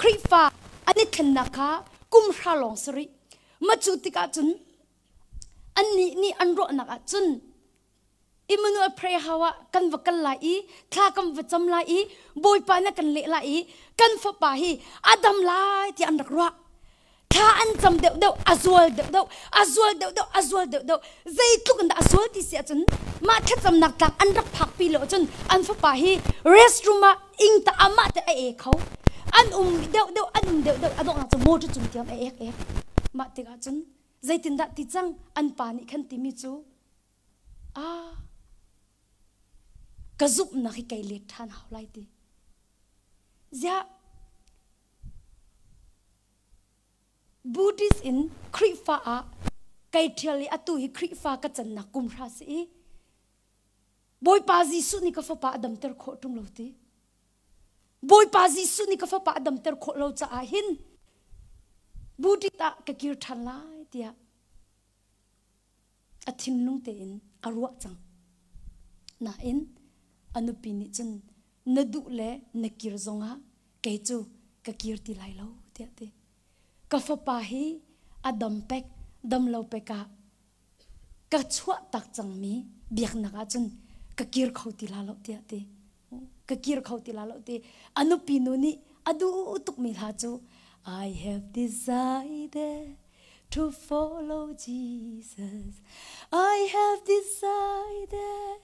Khrihfa an i thlennak kha kum hra lawng si rih ma cu tikah cun annih nih an ruahnak ah cun. Emmanuel prayer house ah kan va kal lai i thla kan va cam lai i Bawipa na kan leh lai i kan fapa hi a dam lai tiah an rak ruah. Thla an cam deuhdeuh, a zual deuhdeuh, a zual deuhdeuh, a zual deuhdeuh. Zeitluk in dah a zual ti si ahcun mah thlacamnak tlang an rak phakpi lo ahcun an fapa hi restroom ah ingta amah te a e kho. An um deuhdeuh, an um deuhdeuh, a donghnak cu motor cung tiang a ek ek. Mah tikah cun zeitindah ti cang an pa nih khan timi cu ah ka zumhnak hi kei let ṭhan hau lai ti. Ziah Buddhist in Khrihfa ah kai ṭhial i atu hi Khrihfa ka cannak kum hra si i Bawipa Jesuh nih ka fapa a damter khawh ṭung lo ti. Bawipa Jesuh nih ka fapa a damter khawh lo caah hin Buddhist ah ka kir ṭhan lai tiah a thinlung tein a ruah cang. Nain a nupi nih cun na duh le na kir zongah kei cu ka kir ti lai lo tiah ti. Ka fapa hi a dam pek dam lo pek ah ka chuah tak cangmi biaknak ah cun ka kir kho ti la lo tiah ti. Ka kir kho ti la lo ti. A nupi nu nih a duh tukmi hla cu I have decided to follow Jesus. I have decided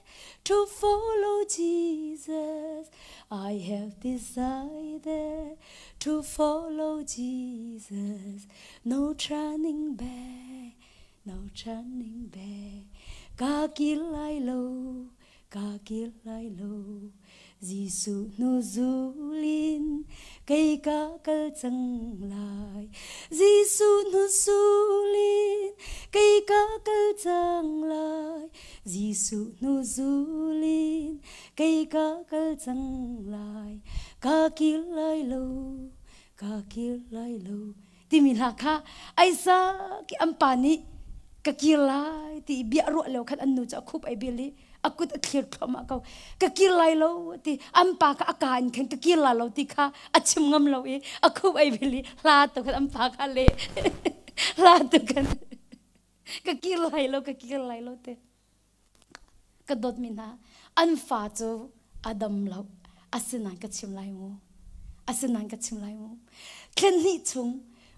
to follow Jesus. I have decided to follow Jesus. No turning back, no turning back. Ka kir lai lo, ka kir lai lo. Jesuh hnu zulin kei ka kal cang lai. Jesuh hnu zulin kei ka kal cang lai. Jesuh hnu zulin kei ka kal cang lai. Ka kir lai lo, ka kir lai lo. Timi hla kha ai sa ki an pa nih ka kir lai ti bia ruah lio khan an nu cu a khup ai bil i a kut a thlir thluahmah ko ka kir lai lo ti an pa kha a ka in khan ka kir la lo ti kha a chim ngam lo i a khup ai bil i hla tu khan an pa kha le hla tu khan ka kir lai lo ka kir lai lo te Ka dawtmi hna, an fa cu a dam lo. Asinain ka chim lai mu. Asinain ka chim lai mu. Thlen hnih chung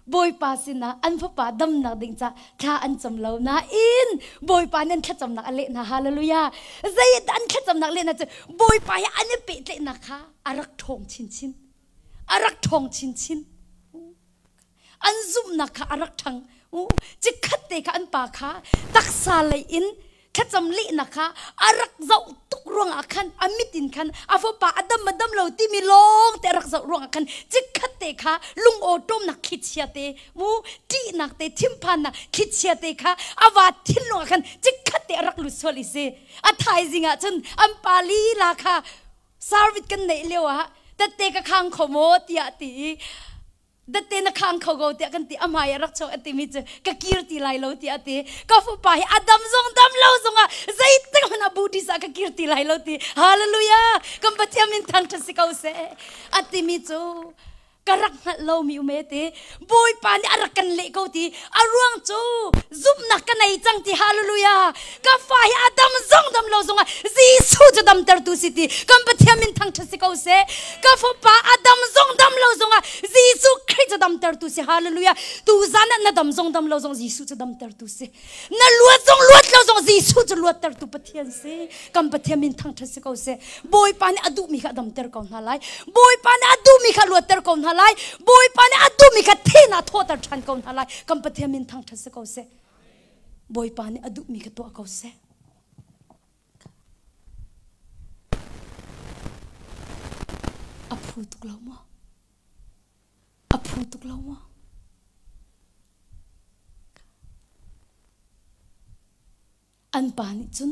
Bawipa sinah an fapa damnak ding ca thla an cam lo nain Bawipa nih an thlacamnak a leh hna. Hallelujah. Zei an thlacamnak lehnak cu Bawipa he an i pehtlaihnak kha a rak ṭhawng chinchin. A rak ṭhawng chinchin. An zumhnak kha a rak ṭhang. Chikkhat te kha an pa kha taksa lei in thlacam lehnak kha a rak zoh tuk ruangah khan a mit in khan a fapa a dam a dam lo timi lawng te a rak zoh ruangah khan chikkhat te kha lungawṭawmnak thlichia te mu ṭihnak te thinphannak thlichia te kha a va thinlung ah khan chikkhat te a rak lut sual i si a thaizing ah cun an pa lila kha service kan neih lio ah tette ka khang kho maw tiah ti i datte na khang kho ko tiah kan ti a hmai ah rak chuak a timi cu ka kir ti lai lo tiah a ti ka fapa hi a dam zong dam lo zongah zeitik hmanh ah Buddhist ah ka kir ti lai lo ti hallelujah kan Pathian min thangṭhat si ko seh a timi cu ka rak hngalh lomi um e ti Bawipa nih a rak kan leh ko ti a ruang cu zumhnak ka nei cang ti hallelujah ka fa hi a dam zong dam lo zongah Jesuh cu damtertu si ti kan Pathian min thangṭhat si ko seh ka fapa a dam zong dam lo zongah Jesuh Khrih cu damtertu si hallelujah tu zan ah na dam zong dam lo zong Jesuh cu damtertu si na luat zong luat lo zong Jesuh cu luattertu Pathian si kan Pathian min thangṭhat si ko seh Bawipa nih a duhmi kha a damter ko hna lai Bawipa nih a duhmi kha luatter ko hna lai Bawipa nih a duhmi kha thihnak thawhter ṭhan ko hna lai kan Pathian min thangṭhat si ko seh Bawipa nih a duhmi kha tuah ko seh. A phu tuk lo maw? A phu tuk lo maw? An pa nih cun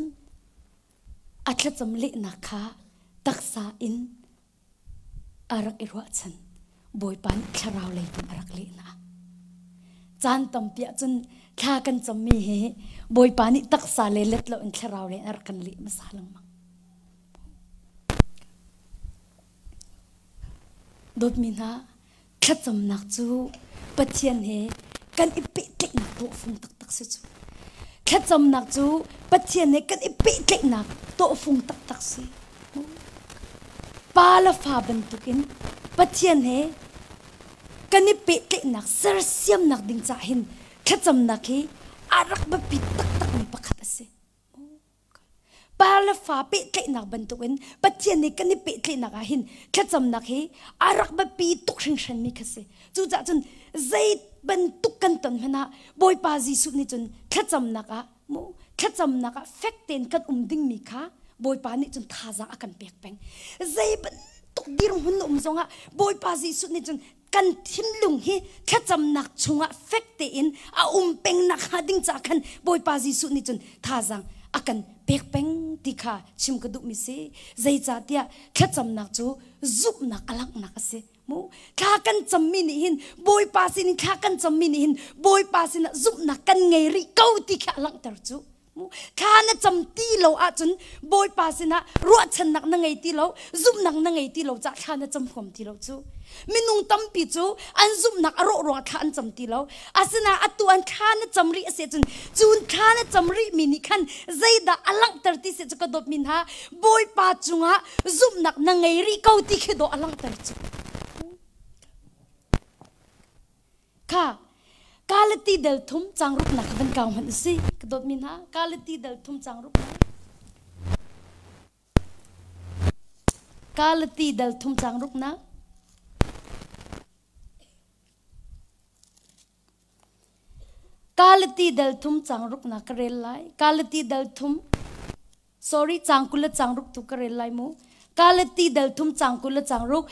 a thlacam lehnak kha taksa in a rak i ruahchan. Bawipa nih thlarau lei in a rak leh hna. Caan tampi ahcun thla kan cammi hi Bawipa nih taksa le let loin thlarau lei in a rak kan leh hmasa lengmang. Dawtmi hna, thlacamnak cu Pathian he kan i pehtlaihnak tawhfung taktak si cu. Thlacamnak cu Pathian he kan i pehtlaihnak tawhfung taktak si. Pa le fa bantukin Pathian he kan i pehtlaihnak sersiamnak ding caah hin thlacamnak hi a rak biapi taktakmi pakhat a si. Pa le fa pehtlaihnak bantukin Pathian nih kan i pehtlaihnak ah hin thlacamnak hi a rak biapi tuk hringhranmi kha si. Cucaah cun zei bantuk kan ton hmanh ah Bawipa Jesuh nih cun thlacamnak ah mu thlacamnak ah fek tein kan um dingmi kha Bawipa nih cun thazaang a kan pek peng. Zei bantuk dirhmun na um zongah Bawipa Jesuh nih cun kan thinlung hi thlacamnak chungah fek tein a um peng nak hnga ding caah khan Bawipa Jesuh nih cun thazaang a kan pek peng ti kha chim ka duhmi si. Zeicahtiah thlacamnak cu zumhnak a langhnak a si. Mu thla kan cammi nih hin Bawipa sin in thla kan cammi nih hin Bawipa sinah zumhnak kan ngei rih ko ti kha a langhter cu. Thla na cam ti lo ahcun Bawipa sinah ruahchannak na ngei ti lo, zumhnak na ngei ti lo caah thla na cam huam ti lo cu. Minung tampi cu an zumhnak a rawh ruangah thla an cam ti lo. Asinain atu an thla na cam rih a si ahcun cun thla na cam rih mi nih khan zeidah a langhter ti si cu ka dawtmi hna Bawipa cungah zumhnak na ngei rih ko ti khi dawh a langhter cu. Kha Kalati dal thum cang ruknak kha van kau hmanh si ka dawtmi hna Kalati dal thum cang ruknak Kalati dal thum cang ruknak Kalati dal thum cang ruknak ka rel lai Kalati dal thum Sorry, cang 20 le cang ruk tu ka rel lai mu. Galati dal thum cang 20 le cang ruk.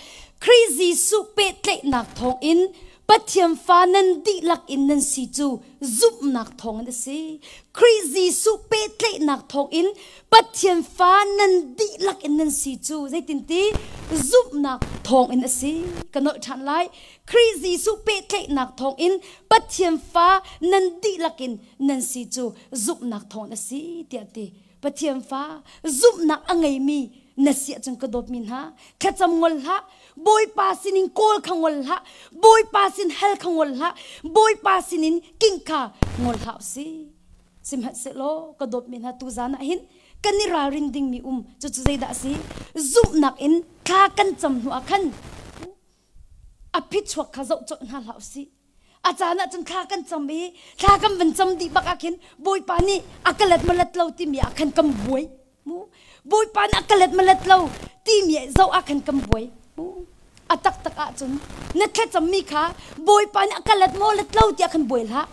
Khrih Jesuh pehtlaihnak thawng in Pathian fa nan dihlak in nan si cu zumhnak thawng in a si. Khrih Jesuh pehtlaihnak thawng in Pathian fa nan dihlak in nan si cu zeitinti zumhnak thawng in a si. Ka nolh ṭhan lai. Khrih Jesuh pehtlaihnak thawng in Pathian fa nan dihlak in nan si cu zumhnak thawng a si tiah ti Pathian fa zumhnak a ngeimi na si ahcun ka dawtmi hna thlacam ngol hlah Bawipa sinin kawl kha ngol hlah Bawipa sin hal kha ngol hlah Bawipa sinin king kha ngol hlah si sihmanhsehlaw ka dawtmi hna tu zan ah hin kan i ralrin dingmi um cucu zeidah a si zumhnak in thla kan cam hnu ah khan a phichuak kha zoh colh hna hlah usih a caan ah cun thla kan cam i thla kan van cam dih bak ah khin bawipa nih a ka let malet lo timi ah khan kan buai mu bawipa nih a ka let malet lo timi zoh ah khan kan buai mu a taktak ah cun na thlacammi kha bawipa nih a ka let maw let lo tiah khan buai hlah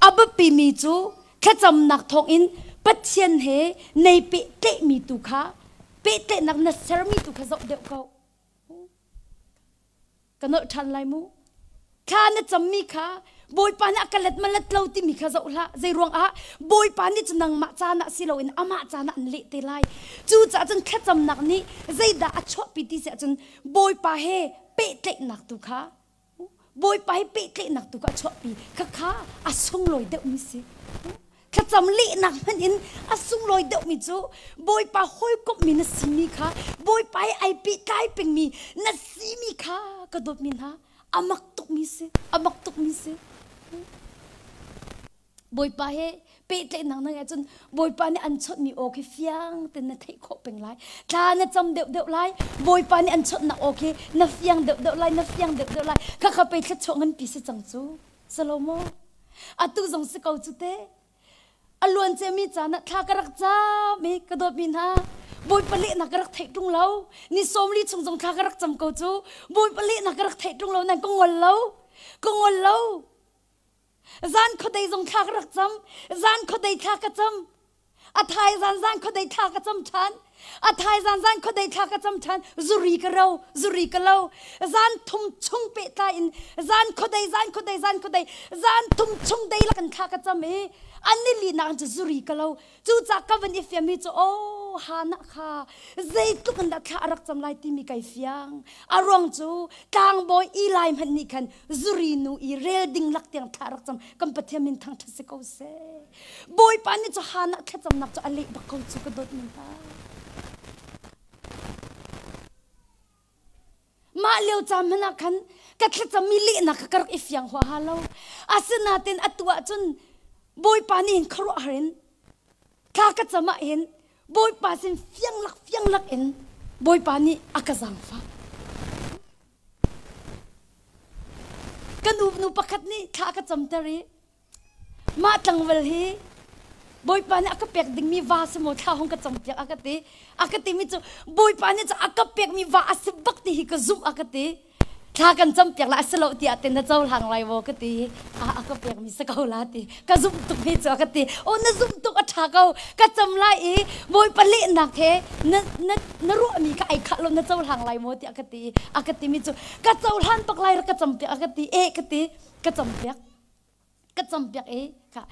a biapi mi cu thlacamnak thawngin Pathian he nei pehtlaihmi tu kha pehtlaihnak na sermi tu kha zoh deuh ko Ka nolh ṭhan lai mu. Thla na cammi kha Bawipa nih a ka let ma let lo timi kha zoh hlah. Zei ruangah Bawipa nih cu nangmah caan ah si loin amah caan ah an leh te lai. Cucaah cun thlacamnak nih zeidah a chuahpi ti si ahcun Bawipa he pehtlaihnak tu kha Bawipa he pehtlaihnak tu kha a chuahpi. Khakha a sunglawi deuhmi si. Thlacam lehnak hmanh in a sunglawi deuhmi cu Bawipa hawikomhmi na simi kha Bawipa he ai pehtlai pengmi na simi kha ka dawtmi hna a mak tukmi si a mak tukmi si Bawipa he pehtlaihnak na ngeih cun Bawipa nih an chawnhmi aw khi fiang tein na theih khawh peng lai thla na cam deuhdeuh lai Bawipa nih an chawnhnak aw khi na fiang deuhdeuh lai na fiang deuhdeuh lai khakha pei thluachuah nganpi si cang cu Salomo atu zong si ko cu te a luan ciami caan ah thla ka rak cam i ka dawtmi hna Bawipa lehnak ka rak theih ṭung lo ni 40 chung zong thla ka rak cam ko cu Bawipa lehnak ka rak theih ṭung lo nan ka ngol lo ka ngol lo zan khuadei zong thla ka rak cam zan khuadei thla ka cam A thai zan zan khuadei thla ka cam ṭhan. A thai zan zan khuadei thla ka cam ṭhan. Zuri ka ro, zuri ka lo. Zan thum chung pehtlai in zan khuadei, zan khuadei, zan khuadei, zan thum chung dei lakin thla ka cam i an ni linak cu zuri ka lo. Cucaah ka van i fiam hi cu aw Hannah kha zeitluk in dah thla a rak cam lai timi kai fiang. A ruang cu tlangbawi Eli hmanh nih khan zuri nu i rel ding lak tiang thla a rak cam. Kan Pathian min thangṭhat si ko seh. Bawipa nih cu Hannah thlacamnak cu a leh bak ko cu ka dawt mi hna. Mah lio caan hmanh ah khan ka thlacammi lehnak kha ka rak i fiang huaha lo. Asinain atu ah cun Bawipa nih hin khuaruahhar in thla ka cam ah hin Bawipa sin fiang lak fiang lak in Bawipa nih a ka zaangfah. Ka nu nu pakhat nih thla a ka camter i mah tlangval hi Bawipa nih a ka pek dingmi va si maw thla hong ka campiak a ka ti. A ka timi cu Bawipa nih cu a ka pekmi va a si bak ti hi ka zumh a ka ti. Thla kan campiak la a si lo tiah te na cohlang lai maw ka ti. A a ka pekmi si ko la ti. Ka zumh tuk hi cu a ka ti. O na zumh tuk a ṭha ko. Ka cam lai i Bawipa lehnak he na na na ruahmi kha ai khah lo na cohlang lai maw tiah ka ti. A ka timi cu ka cohlan bak lai rak ka campiak a ka ti. E ka ti. Ka campiak. Ka campiak i ka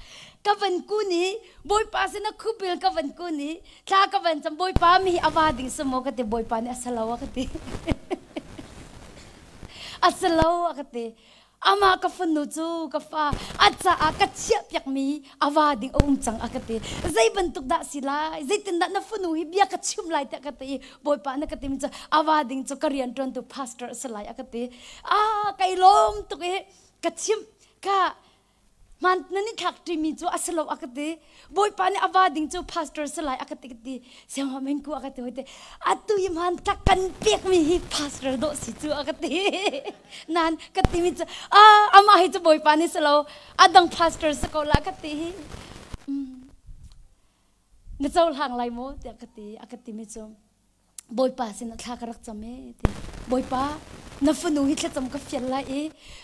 ka van kun i Bawipa sin a khupil ka van kun i thla ka van cam Bawipa mi hi a va ding si maw ka ti Bawipa nih a si lo a ka ti. A si lo a ka ti. Amah ka fanu cu ka fa a caah ka chiah piakmi a va ding a um cang a ka ti. Zei bantuk dah si lai? Zeitindah na fanu hi bia ka chim lai tiah ka ti i Bawipa na ka timi cu a va ding cu ka rian ṭuantu pastor a si lai a ka ti. Ah kai lawm tuk i ka chimh ka hman nan i thlak ṭimi cu a si lo a ka ti. Bawipa nih a va ding cu pastor si lai a ka ti ka ti. Siangma mengku a ka ti hoi te. Atu i hman tlak kan pekmi hi pastor dawh si cu a ka ti. Nan ka timi cu ah amah hi cu Bawipa nih si lo a dang pastor si ko la ka ti hi. Na cohlang lai maw tiah ka ti. A ka timi cu Bawipa sinah thla ka rak cam ee ti. Bawipa, na fanu hi thlacam ka fial lai i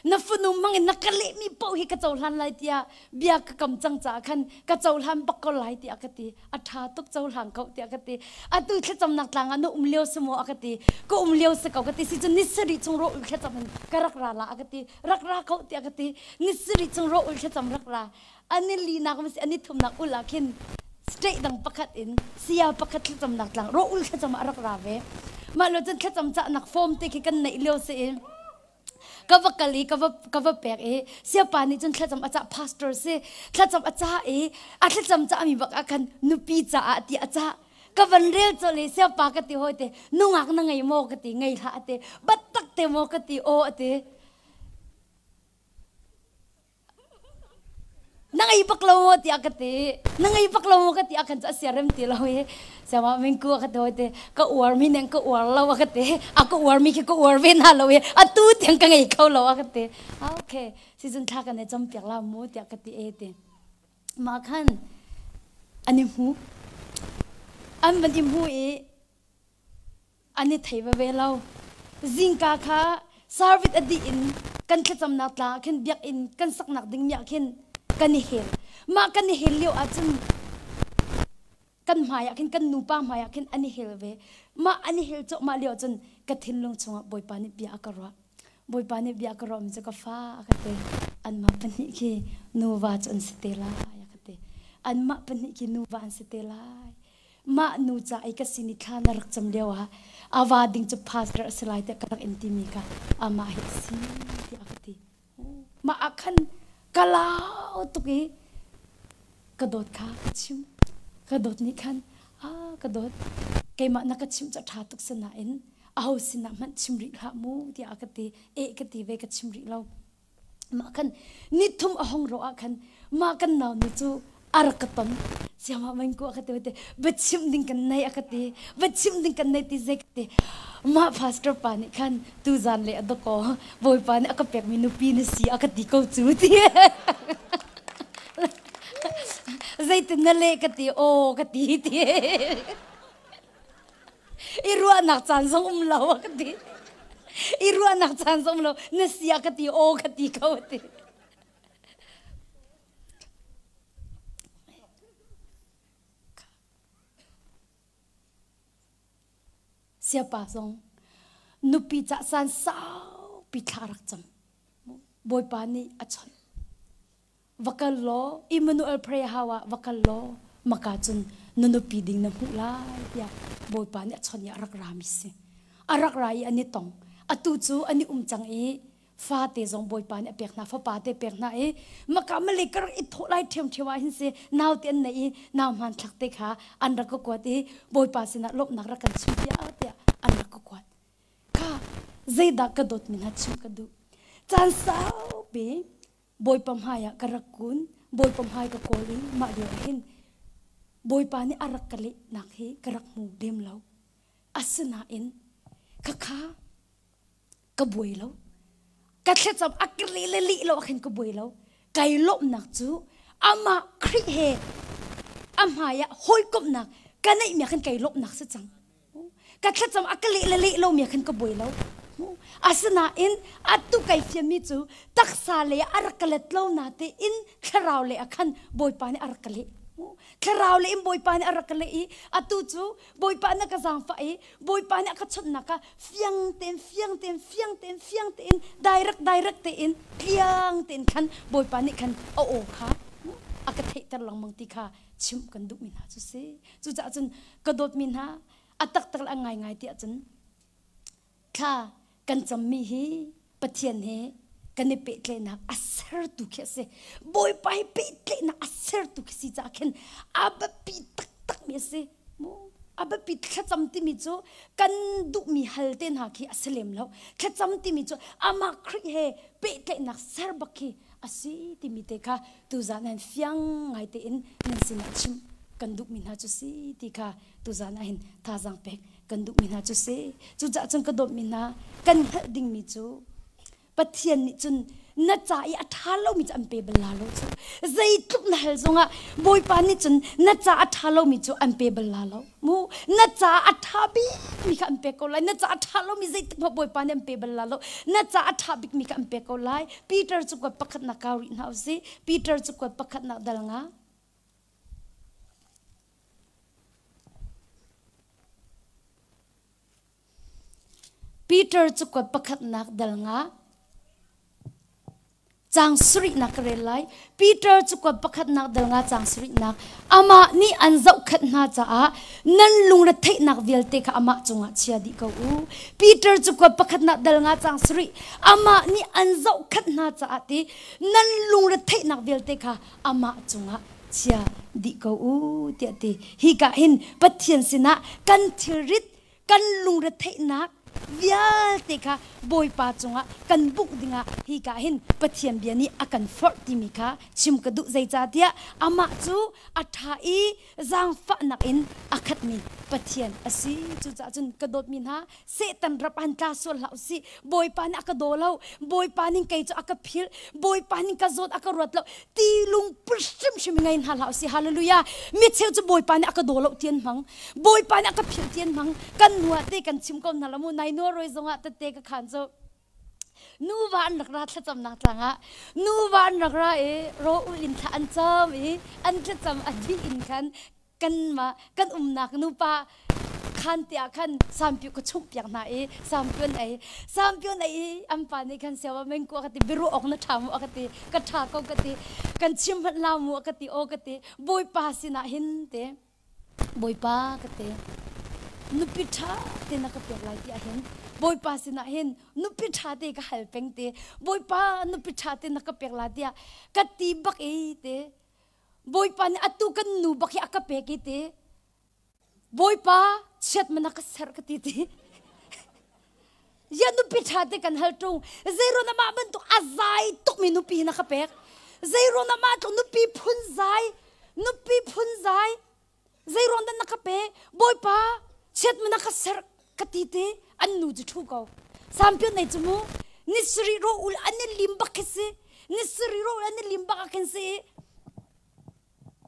na fanu hmangin na ka lehmi paoh hi ka cohlan lai tiah bia ka kam cang caah khan ka cohlan bak ko lai tiah ka ti. A ṭha tuk cohlang ko tiah ka ti. Atu thlacamnak tlang ah na um lio si maw a ka ti. Ka um lio si ko ka ti. Si cun ni sarih chung rawh ul thlacam in ka rak ra la a ka ti. Rak ra ko tiah ka ti. Ni sarih chung rawh ul thlacam rak ra. An i linak ma si an i thumnak ul ah khin state dang pakhat in saya pakhat thlacamnak tlang rawh ul thlacam ah rak ra ve. Mah lo cun thlacam cahnak form te khi kan neih lio si i ka va kal i ka va ka va pek i siapa nih cun thlacam a cah pastor si thlacam a cah i a thlacam cahmi bak ah khan nupi caah ti a cah ka van rel colh i siapa ka ti hawi te nungak na ngei maw ka ti ngei hlah a ti battak te maw ka ti aw a ti Na ngei bak lo maw tiah ka ti. Na ngei bak lo maw ka ti ahkhan cu a siarem ti lo i siangah mingku a ka ti hoi ti ka uar mi neng ka uar lo a ka ti. A ka uar mi khi ka uar ve hna lo i atu tiang ka ngei kho lo a ka ti. Ah okay, season thla kan i campiak la mu tiah ka ti e ti. Mah khan an i hmu. An van i hmu i an i thei veve lo. Zingka kha service a dih in kan thlacamnak tlang ah khin biakinn kan saknak ding mi ah khin kan i hel. Mah kan i hel lio ahcun kan hmai ah khin kan nupa hmai ah khin an i hel ve. Mah an i hel cuahmah lio ahcun ka thinlung chungah Bawipa nih bia a ka ruah. Bawipa nih bia a ka ruahmi cu ka fa a ka ti. Anmah pahnih khi nuva cu an si te lai a ka ti. Anmah pahnih khi nuva an si te lai. Mah nu ca i ka sin i thla na rak cam lio ah a va ding cu pastor a si lai tiah ka rak in timi kha amah hi a si tiah a ka ti. Mah ah khan ka lau tuk i ka dawt kha ka chim. Ka dawt nih khan ah ka dawt keimah na ka chimh cu a ṭha tuk si nain aho sinah hmanh chim rih hlah mu tiah a ka ti. Eh ka ti ve ka chim rih lo. Mah khan nithum a hong ro ah khan mah kan nau nu cu a rak ka ton. Siamah main ku a ka ti te biachim ding kan nei a ka ti. Biachim ding kan nei ti zei ka ti. Mah pastor pa nih khan tuzan le a doko Bawipa nih a ka pekmi nupi na si a ka ti ko cu ti. Zeitin na leh ka ti aw ka ti ti. I ruahnak caan zong um lo a ka ti. I ruahnak caan zong um lo na si a ka ti aw ka ti ko a ti. Siapa zong nupi cah san saupi thla rak cam. Bawipa nih a chawnh. Va kal law Immanuel prayer house ah va kal law maka cun na nupi ding na hmuh lai tiah Bawipa nih a chawnh i a rak rami si. A rak ra i an i tong. Atu cu an i um cang i fate zong Bawipa nih a pek hna, fapa te pek hna i maka male ka rak i thawh lai ṭhiamṭhiam ah hin si naute an nei i nau hmanthlak te kha an rak ka kuat i Bawipa sinah lawmhnak rak kan chim tiah tiah an rak ka kuat. Kha zeidah ka dawtmi hna chim ka duh. Caan saupi Bawipa hmaiah ka rak kun. Bawipa hmai ka kawl i mah lio ah hin Bawipa nih a rak ka lehnak hi ka rak hmu lem lo. Asinain khakha ka buai lo. Ka thlacam a ka leh le leh lo ah khin ka buai lo. Kai lawmhnak cu amah Khrih he a hmai ah hawikomhnak ka neihmi ah khin kai lawmhnak si cang. Ka thlacam a ka leh le leh lomi ah khan ka buai lo. Asinain atu kai fianmi cu taksa lei ah a rak ka let lo natein thlarau lei ah khan Bawipa nih a rak ka leh. Thlarau lei in Bawipa nih a rak ka leh i atu cu Bawipa na ka zaangfah i Bawipa nih a ka chawnhnak ah fiang tein fiang tein fiang tein fiang tein direct direct tein tliang tein khan Bawipa nih khan a aw kha a ka theihter lengmang ti kha chimh kan duhmi hna cu si. Cucaah cun ka dawtmi hna a taktak le a ngaingai tiah cun thla kan cammi hi Pathian he kan i pehtlaihnak a sertu khi a si. Bawipa he pehtlaihnak a sertu khi si caah khin a biapi taktakmi a si. A biapi thlacam timi cu kan duhmi hal te hna khi a si lem lo. Thlacam timi cu amah Khrih he pehtlaihnak ser bak khi a si timi te kha tuzan ah fiang ngai tein nan sinah chim kan duhmi hna cu si ti kha tuzan ah hin thazaang pek kan duhmi hna cu si. Cucaah cun ka dawtmi hna kan hngalh dingmi cu Pathian nih cun na ca i a ṭha lomi cu an pe bal la lo cu. Zeitluk na hal zongah Bawipa nih cun na ca a ṭha lomi cu an pe bal la lo. Mu na ca a ṭha bikmi kha an pek ko lai. Na ca a ṭha lomi zeitik hmanh Bawipa nih an pe bal la lo. Na ca a ṭha bikmi kha an pek ko lai. Peter cu kuat pakhatnak kau rih hna usih. Peter cu kuat pakhatnak dal nga. Peter cu kuat pakhatnak dal nga. Caang sarihnak ka rel lai. Peter cu kuat pakhatnak dal nga caang sarihnak. Amah nih an zohkhenh hna caah nan lungretheihnak vialte kha amah cungah chia dih ko u. Peter cu kuat pakhatnak dal nga caang sarih. Amah nih an zohkhenh hna caah ti nan lungretheihnak vialte kha amah cungah chia dih ko u tiah ti. Hika hin Pathian sinah kan thilrit kan lungretheihnak vialte kha Bawipa cungah kan bungh dingah hika hin Pathian bia nih a kan forh timi kha chim ka duh zeicahtiah amah cu a ṭha i zaangfahnak in a khatmi Pathian a si. Cucaah cun ka dawtmi hna Satan rap han tla sual hlah usih. Bawipa nih a ka daw lo. Bawipa nih kei cu a ka philh. Bawipa nih ka zawt a ka ruat lo. Ti lungput hrimhrim ngei hna hlah usih. Hallelujah. Mi cheu cu Bawipa nih a ka daw lo ti an hmang. Bawipa nih a ka philh ti an hmang. Kan nu ah te kan chim ko hna lo mu. Nai nuar roi zongah tette ka khan cu nuva an rak ra thlacamnak tlang ah nuva an rak ra i raw ul in thla an cam i an thlacam a dih in khan kanmah kan umnak nupa khan tiah khan sampiu ka chumh piak hna i sampiu an ei sampiu an ei i an pa nih khan siawa mengku a ka ti biaruah awk na ṭha mu a ka ti ka ṭha ko ka ti kan chim hmanh la mu a ka ti aw ka ti bawipa sinah hin te bawipa ka ti nupi ṭha te na ka pek lai ti ahhin bawipa sinah hin nupi ṭha te ka hal peng te bawipa nupi ṭha te na ka pek la tiah ka ti bak i te Bawipa nih atu kan nu bak hi a ka pek i ti Bawipa chiat mana ka serh ka ti ti ya nupi ṭha te kan hal ṭung zeiruan amah bantuk a zai tukmi nupi hi na ka pek zeiruan amah tluk nupi phun zai nupi phun zai Zeiruang dah na ka pe? Bawipa, chiat ma na ka serh ka ti te an nu cu ṭhu ko. Sampion nei cu mu ni sarih ro ul an i lim bak khi si. Ni sarih ro ul an i lim bak ah khin si i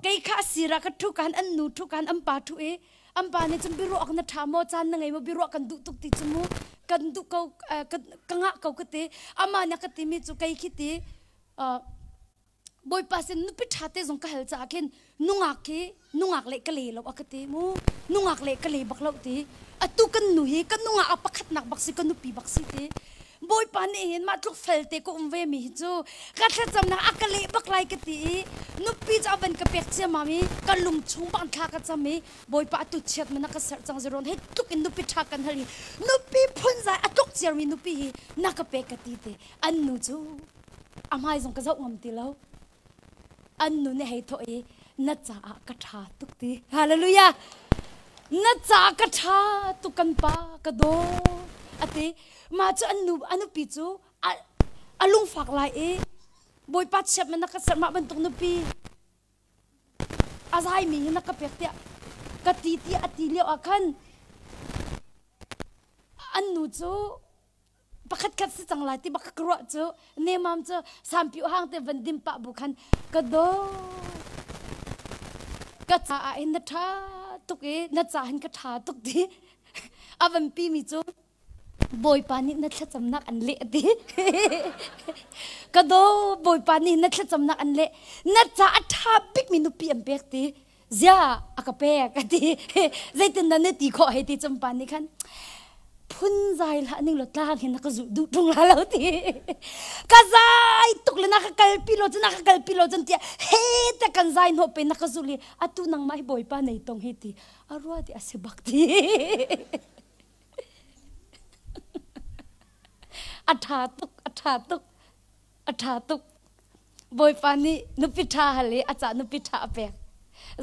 kei kha sira ka ṭhu kan an nu ṭhu kan an pa ṭhu i an pa nih cun biaruah awk na ṭha maw caan na ngei maw biaruah kan duh tuk ti cu mu kan duh ko ka ngah ko ka ti amah nih a ka timi cu kei khi ti Bawipa sin nupi ṭha te zong ka hal caah khin nungak khi nungak le ka le lo a ka ti mu nungak le ka le bak lo ti atu kan nu hi ka nungak a pakhatnak bak si ka nupi bak si ti Bawipa nih hin mah tluk fel te ka um ve mi hi cu ka thlacamnak a ka leh bak lai ka ti i nupi cu a van ka pek ciammam i ka lung chung bang thla ka cam i Bawipa atu chiat mana ka serh cang ziron hei tluk in nupi ṭha kan hal hi nupi phunzai a tluk ciarmi nupi hi na ka pek ka ti te an nu cu a hmai zong ka zoh ngam ti lo an nu nih hei thawh i na caah ka ṭha tuk ti hallelujah na caah ka ṭha tuk kan pa ka daw a ti mah cu an nu a nupi cu a lungfak lai i Bawipa chiat na ka serh mah bantuk nupi a zaimi hi na ka pek tiah ka ti tiah a ti lio ah khan an nu cu pakhat khat si cang lai ti bak ka ruah cu nemam cu sampi hang te van dim pah bu khan ka do ka caah hin na ṭha tuk i na ca hin ka ṭha tuk ti a van pi mi cu Bawipa nih na thlacamnak an leh ti. Ka daw Bawipa nih na thlacamnak an leh. Na ca a ṭha bikmi nupi an pek ti. Zia a ka pek a ti. Zeitin dah na ti khawh hei ti cumpa nih khan phun zai hlah ning law tlang hin na ka zuh duh ṭung la lo ti. Ka zai tuk le na ka kalpi lo cun na ka kalpi lo cun tiah he te kan zai hnawh pe na ka zulh i atu nangmah hi Bawipa nei tong hi ti. A rua ti a si bak ti. A ṭha tuk, a ṭha tuk, a ṭha tuk. Bawipa nih nupi ṭha hal i a cah nupi ṭha a pek.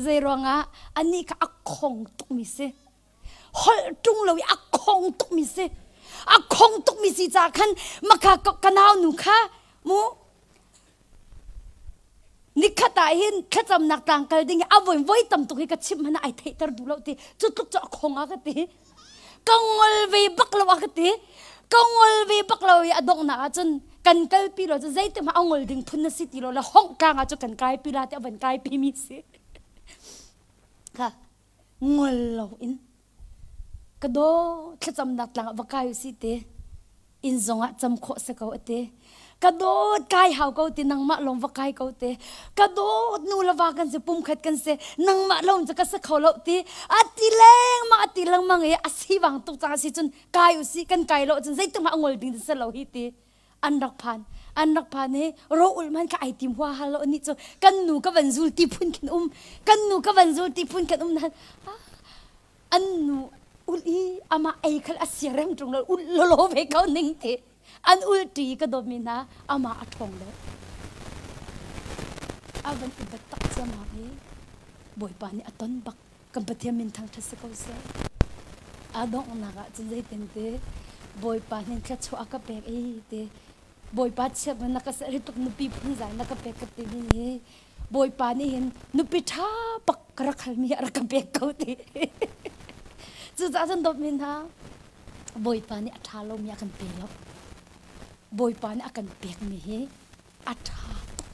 Zei ruangah anih kha a khong tukmi si. Holh ṭung lo i a khong tukmi si. A khong tukmi si caah khan maka ka nau nu kha mu Nikhat ah hin thlacamnak tlang kal ding hi a voi voi tam tuk hi ka chimh hmanh ah ai theihter duh lo ti cu tluk cu a khong a ka ti ka ngol ve bak lo a ka ti ka ngol ve bak lo i a donghnak ah cun kan kalpi lo cu zeitik hmanh a ngol ding phun na si ti lo le hongh tlang ah cu kan kaipi la ti a van kaipi mi si kha ngol lo in Ka daw, thlacamnak tlang ah va kai u si ti. Inn zong ah cam khawh si ko a ti. Ka dawt, kai hau ko ti, nangmah lawng va kai ko ti. Ka dawt, nu le va kan si, pumkhat kan si, nangmah lawng cu ka si kho lo ti. A ti lengmang, a ti lengmang i a sivang tuk cang a si cun kai u si, kan kai lo cun zeitik hmanh a ngol ding si lo hi ti. An rak phan. An rak phan i ro ulh hmanh kha ai tim huaha lo anih cu kan nu ka van zul ti phun khin um. Kan nu ka van zul ti phun khin um nan. An nu ulh i amah ei khal a siarem ṭung lo ulh lawlaw ve ko ning ti an ulh ṭi ka dawtmi hna amah a ṭhawng deuh a van i biatak ciammam i Bawipa nih a ton bak kan Pathian min thangṭhat si ko seh a donghnak ah cun zeitin ti Bawipa nih thluachuah a ka pek i ti Bawipa chiat na ka ser hi tluk nupi phunzai na ka pek ka timi hi Bawipa nih hin nupi ṭha bak ka rak halmi a rak ka pek ko ti. Cucaah cun dawtmi hna, Bawipa nih a ṭha lomi a kan pe lo. Bawipa nih a kan pekmi hi a ṭha tuk.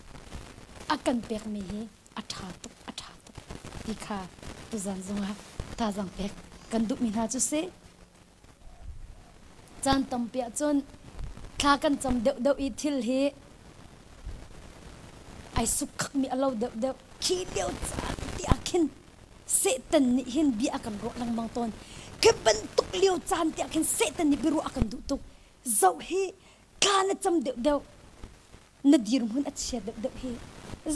A kan pekmi hi a ṭha tuk, a ṭha tuk ti kha tuzan zongah thazaang pek kan duhmi hna cu si. Caan tampi ahcun thla kan cam deuhdeuh i thil hi ai sukkhakmi a lo deuhdeuh. Khi lio caan ti ah khin Satan nih hin bia a kan ruah lengmang tawn. Khi bantuk lio caan ti ah khin Satan nih biaruah a kan duh tuk. Zoh hi thla na cam deuhdeuh. Na dirhmun a chia deuhdeuh hi.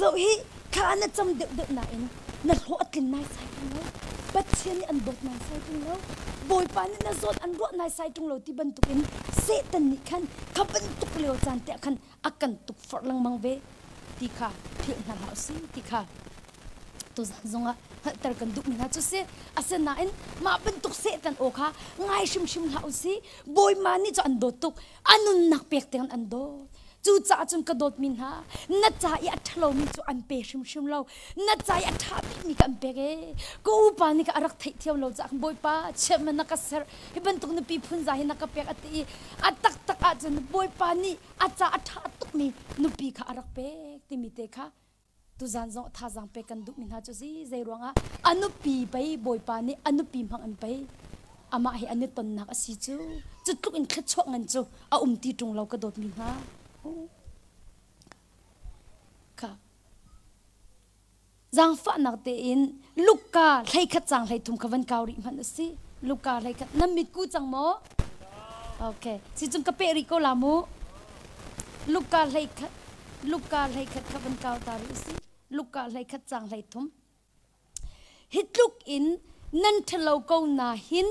Zoh hi thla na cam deuhdeuh nain na hlawh a tlin naisai ṭung lo. Pathian nih an dawt naisai ṭung lo. Bawipa nih na zawn an ruah naisai ṭung lo ti bantukin Satan nih khan kha bantuk lio caan te ah khan a kan tukforh lengmang ve ti kha philh hna hlah usih ti kha tuzan zongah hngalhter kan duhmi hna cu si. Asinain mah bantuk Satan aw kha ngai hrimhrim hlah usih. Bawipa nih cu an dawt tuk. A nunnak pek tiangin an dawt. Cucaah cun ka dawtmi hna, na ca i a ṭhalomi cu an pe hrimhrim lo. Na ca i a ṭha bikmi ka an pek ee. Ka upa nih ka a rak theihthiam lo caah Bawipa chiatman na ka ser, hi bantuk nupi phunzai hi na ka pek a ti i a taktak ahcun Bawipa nih a ca a ṭha tukmi nupi kha a rak pek timi te kha Tuzan zong thazaang pek kan duhmi hna cu si zei ruangah a nupi pei Bawipa nih a nupi hmang in pei amah he an i tonnak a si cu cu tluk in thluachuah ngan cu a um ti ṭung lo ka dawtmi hna. Kha zaangfahnak tein Luka 13 caang 33 kha van kau rih hmanh u si. Luka 13 nan mitku cang maw? Okay. Si cun ka peh rih ko la mu. Luka 13 Luka 13 kha van kau ta rih u si. Luka 13 caang 33. Hi tluk in nan ṭhalo ko na hin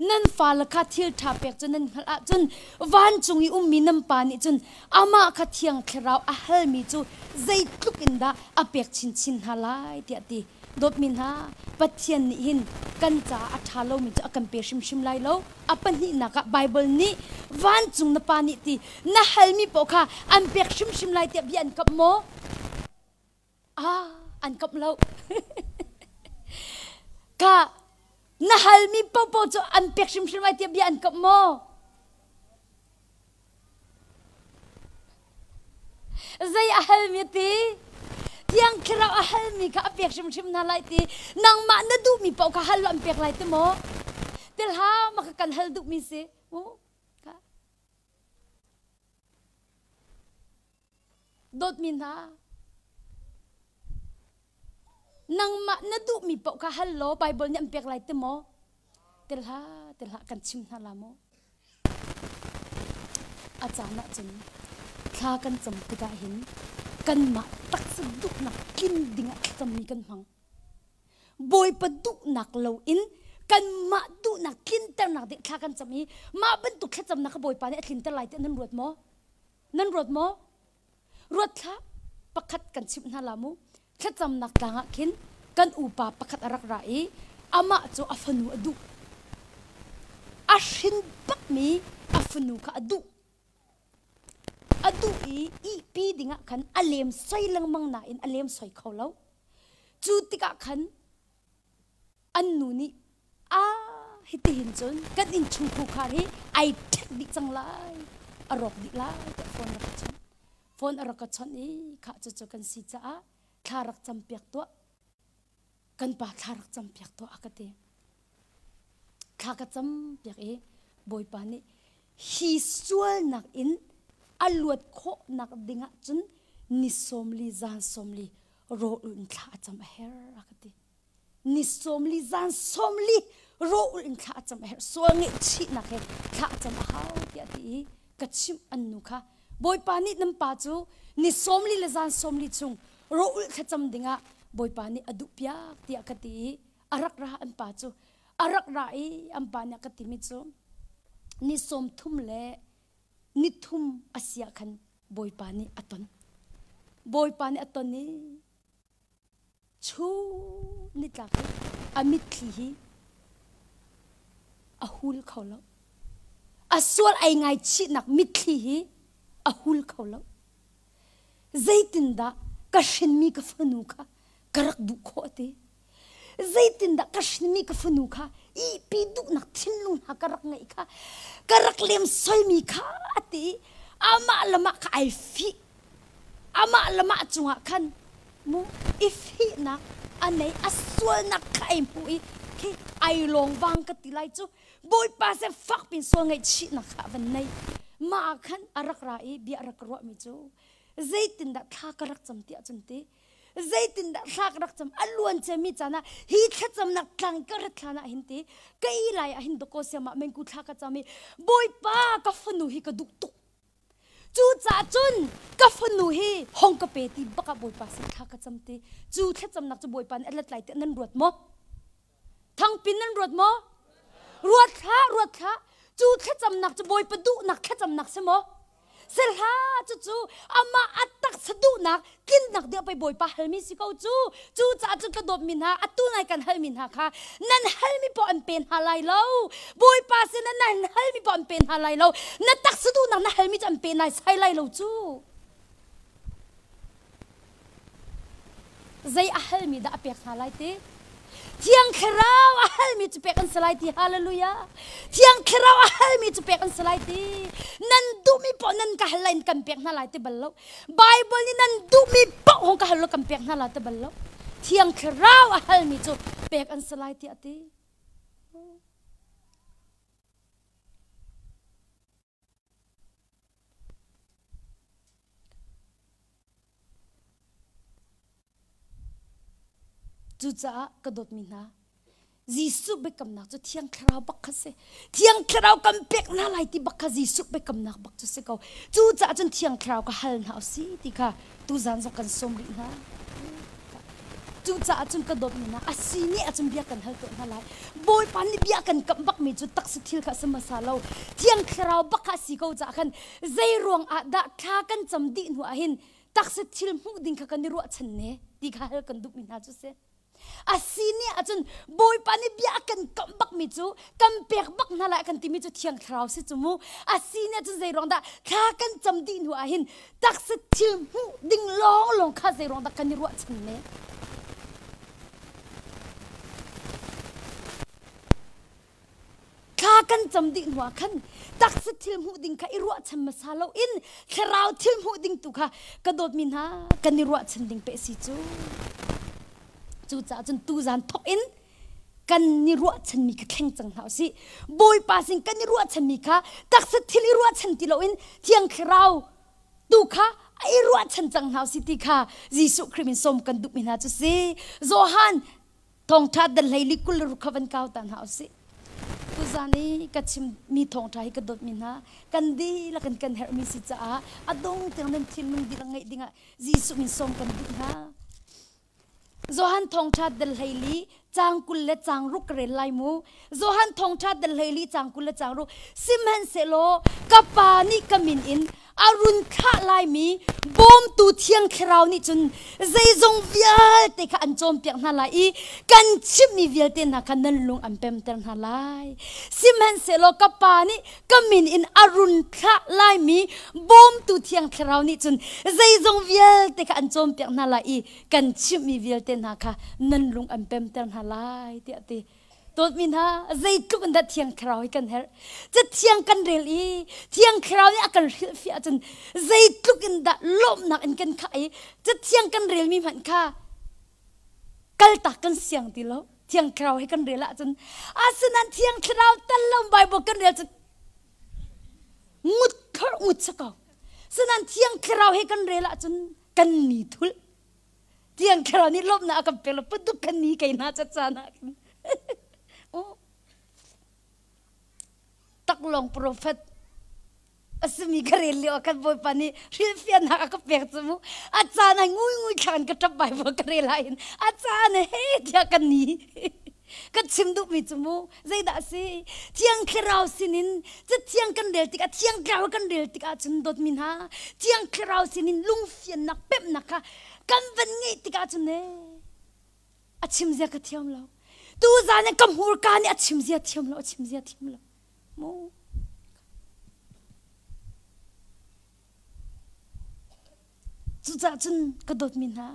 nan fale kha thil ṭha pek cu nan hngalh ahcun vancung i ummi nan pa nih cun amah kha thiang thlarau a halmi cu zeitluk in dah a pek chinchin hna lai tiah ti. Dawtmi hna, Pathian nih hin kan caah a ṭha lomi cu a kan pe hrimhrim lai lo. A pahnihnak ah Baibal nih vancung na Pa nih ti na halmi paoh kha an pek hrimhrim lai tiah bia an kamh maw? Ah, an kamh lo. Ka na halmi paohpaoh cu an pek hrimhrim lai tiah bia an kamh maw? Zei a halmi ti? Thiang Thlarau a halmi kha a pek hrimhrim hna lai ti. Nangmah na duhmi paoh kha hal law an pek lai ti maw? Til hlah ma kha kan hal duhmi si. Dawtmi hna, nangmah na duhmi paoh kha hal law Baibal nih an pek lai ti maw? Til hlah, til hlah kan chim hna la maw? A caan ahcun thla kan cam tikah hin kanmah taksa duhnak tlin dingah thlacammi kan hmang. Bawipa duhnak loin kanmah duhnak tlinternak ding thla kan cam i mah bantuk thlacamnak kha Bawipa nih a tlinter lai tiah nan ruat maw? Nan ruat maw? Ruat hlah. Pakhat kan chimh hna la mu. Thlacamnak tlang ah khin kan upa pakhat a rak ra i amah cu a fanu a duh. A hrin bakmi a fanu kha a duh. A duh i ihpi dingah khan a lem soi lengmang nain a lem soi kho lo. Cu tikah khan an nu nih a hitihin cun kan innchungkhar khar hi ai ṭhek dih cang lai a rawk dih lai tiah phone rak ka chawnh phone a rak ka chawnh i khah cucu kan si caah thla rak campiak tuah kan pa thla rak campiak tuah a ka ti thla ka campiak i bawipa nih hi sualnak in a luat khawhnak dingah cun ni 40 zan 40 rawl in thla a cam a her a ka ti ni 40 zan 40 rawl in thla a cam a herh sual ngaihchihnak he thla a cam a hau tiah ti i ka chimh an nu kha bawipa nih nan pa cu ni 40 le zan 40 chung rawl thlacam dingah bawipa nih a duh piak tiah ka ti i a rak ra an pa cu a rak ra i an pa nih a ka timi cu ni 30 le ni thum a si ah khan bawipa nih a ton bawipa nih a ton i Chun nitlak hi a mitthli hi a hul kho lo. A sual ai ngaichihnak mitthli hi a hul kho lo. Zeitindah ka hrinmi ka fanu kha ka rak duh khawh ti? Zeitindah ka hrinmi ka fanu kha ihpi duhnak thinlung hna ka rak ngeih kha ka rak lemsoimi kha a ti i amah le mah kha ai fih. Amah le mah cungah khan mu i fihnak a nei a sualnak kha ai hmu i khi ai lawng vang ka ti lai cu Bawipa se fak pin sual ngaihchihnak kha a van nei mah ah khan a rak ra i bia a rak ka ruahmi cu zeitindah thla ka rak cam tiah cun ti zeitindah thla ka rak cam a luan ciami caan ah hi thlacamnak tlang ka rat hlan ah hin ti ka i lai ah hin doko siam ah mengku thla ka cam i Bawipa ka fanu hi ka duh tuk Cucaah cun ka fanu hi hong ka pe ti bak ah Bawipa sin thla ka cam ti. Cu thlacamnak cu Bawipa nih a let lai tiah nan ruat maw? Thangpin nan ruat maw? Ruat hlah, ruat hlah. Cu thlacamnak cu Bawipa duhnak thlacamnak si maw? Si hlah, cucu amah a taksa duhnak tlinnak ding pei Bawipa halmi si ko cu. Cucaah cun ka dawtmi hna, atu nai kan halmi hna kha nan halmi poah an pe hna lai lo. Bawipa sinah nan halmi poah an pe hna lai lo. Na taksa duhnak na halmi cu an pe nai sai lai lo cu. Zei a halmi dah a pek hna lai ti? Thiang Thlarau a halmi cu pek an si lai ti. Hallelujah. Thiang Thlarau a halmi cu pek an si lai ti. Nan duhmi poah nan ka hal lai in kan pek hna lai ti bal lo. Bible nih nan duhmi paoh hong ka hal law kan pek hna lai ti bal lo. Thiang Thlarau a halmi cu pek an si lai tiah a ti. Cucaah ka dawtmi hna, Jesuh biakamnak cu Thiang Thlarau bak kha si. Thiang Thlarau kan pek hna lai ti bak kha Jesuh biakamnak bak cu si ko. Cucaah cun Thiang Thlarau ka hal hna usih ti kha tuzan zong kan sawm rih hna. Cucaah cun ka dawtmi hna, a si nih ahcun bia kan hal tuah hna lai. Bawipa nih bia kan kamh bakmi cu taksa thil kha a si hmasa lo. Thiang Thlarau bak kha a si ko caah khan zei ruang ah dah thla kan cam dih hnu ah hin taksa thil hmuh ding kha kan i ruahchan ne ti kha hal kan duhmi hna cu si. A si ni ahcun Bawipa nih bia a kan kamh bakmi cu kan pek bak hna lai a kan timi cu Thiang Thlarau si cu mu. A si ni ahcun zei ruang dah thla kan cam dih hnu ah hin taksa thil hmuh ding lawnglawng kha zei ruang dah kan i ruahchan ne? Thla kan cam dih hnuah khan taksa thil hmuh ding kha i ruahchan hmasa loin thlarau thil hmuh ding tu kha ka dawtmi hna kan i ruahchan ding peh si cu. Cucaah cun tuzan thawk in kan i ruahchanmi kha thleng cang hna usih. Bawipa sin kan i ruahchanmi kha taksa thil i ruahchan ti loin Thiang Thlarau tu kha a i ruahchan cang hna usih ti kha Jesuh Khrih min sawm kan duhmi hna cu si. Johan Thawngṭha dal hleili 20 ruk kha van kau ta hna usih. Tuzan i ka chimmi thawngṭha hi ka dawtmi hna kan dihlak in kan herhmi si caah a dong tiang nan thinlung dihlak ngeih dingah Jesuh min sawm kan duh hna. Johan thawngṭha dal hleili caang 20 le caang ruk ka rel lai mu. Johan thawngṭha dal hleili caang 20 le caang ruk sihmanhsehlaw ka pa nih ka min in a run thlah laimi bawmtu thiang thlarau nih cun zeizong vialte kha an cawnpiak hna lai i kan chimhmi vialte hna kha nan lung an pemter hna lai. Sihmanhsehlaw ka pa nih ka min in a run thlah laimi bawmtu thiang thlarau nih cun zeizong vialte kha an cawnpiak hna lai i kan chimhmi vialte hna kha nan lung an pemter hna lai tiah a ti. Dawtmi hna, zeitluk in dah Thiang Thlarau hi kan herh. Cathiang kan rel i Thiang Thlarau nih a kan hrilhfiah ahcun zeitluk in dah lawmhnak in kan khah i Cathiang kan relmi hmanh kha kaltak kan siang ti lo. Thiang Thlarau hi kan rel ahcun asinain Thiang Thlarau tal lo Bible kan rel cun ngut thlorh ngut si ko. Sinain Thiang Thlarau hi kan rel ahcun kan ni thulh. Tiang thlarau nih lawmhnak a kan pek lo patuk kan ni kei hna ca caan ah khin. Taklawng prophet a simi ka rel lio ah khan Bawipa nih hrilhfiahnak a ka pek cu mu. A caan ah ngui ngui thlang in ka ṭap Bible ka rel ah hin a caan he tiah kan ni. Ka chim duhmi cu mu zeidah a si? Thiang Thlarau sinin Cathiang kan rel tikah Thiang Thlarau kan rel tikah cun dawtmi hna Thiang Thlarau sinin lungfiannak pemhnak kha kan van ngeih tikah cun ee a chim zia ka thiam lo. Tuzan in ka hmurka nih a chim zia thiam lo, a chim zia thiam lo. Mu. Cucaah cun ka dawtmi hna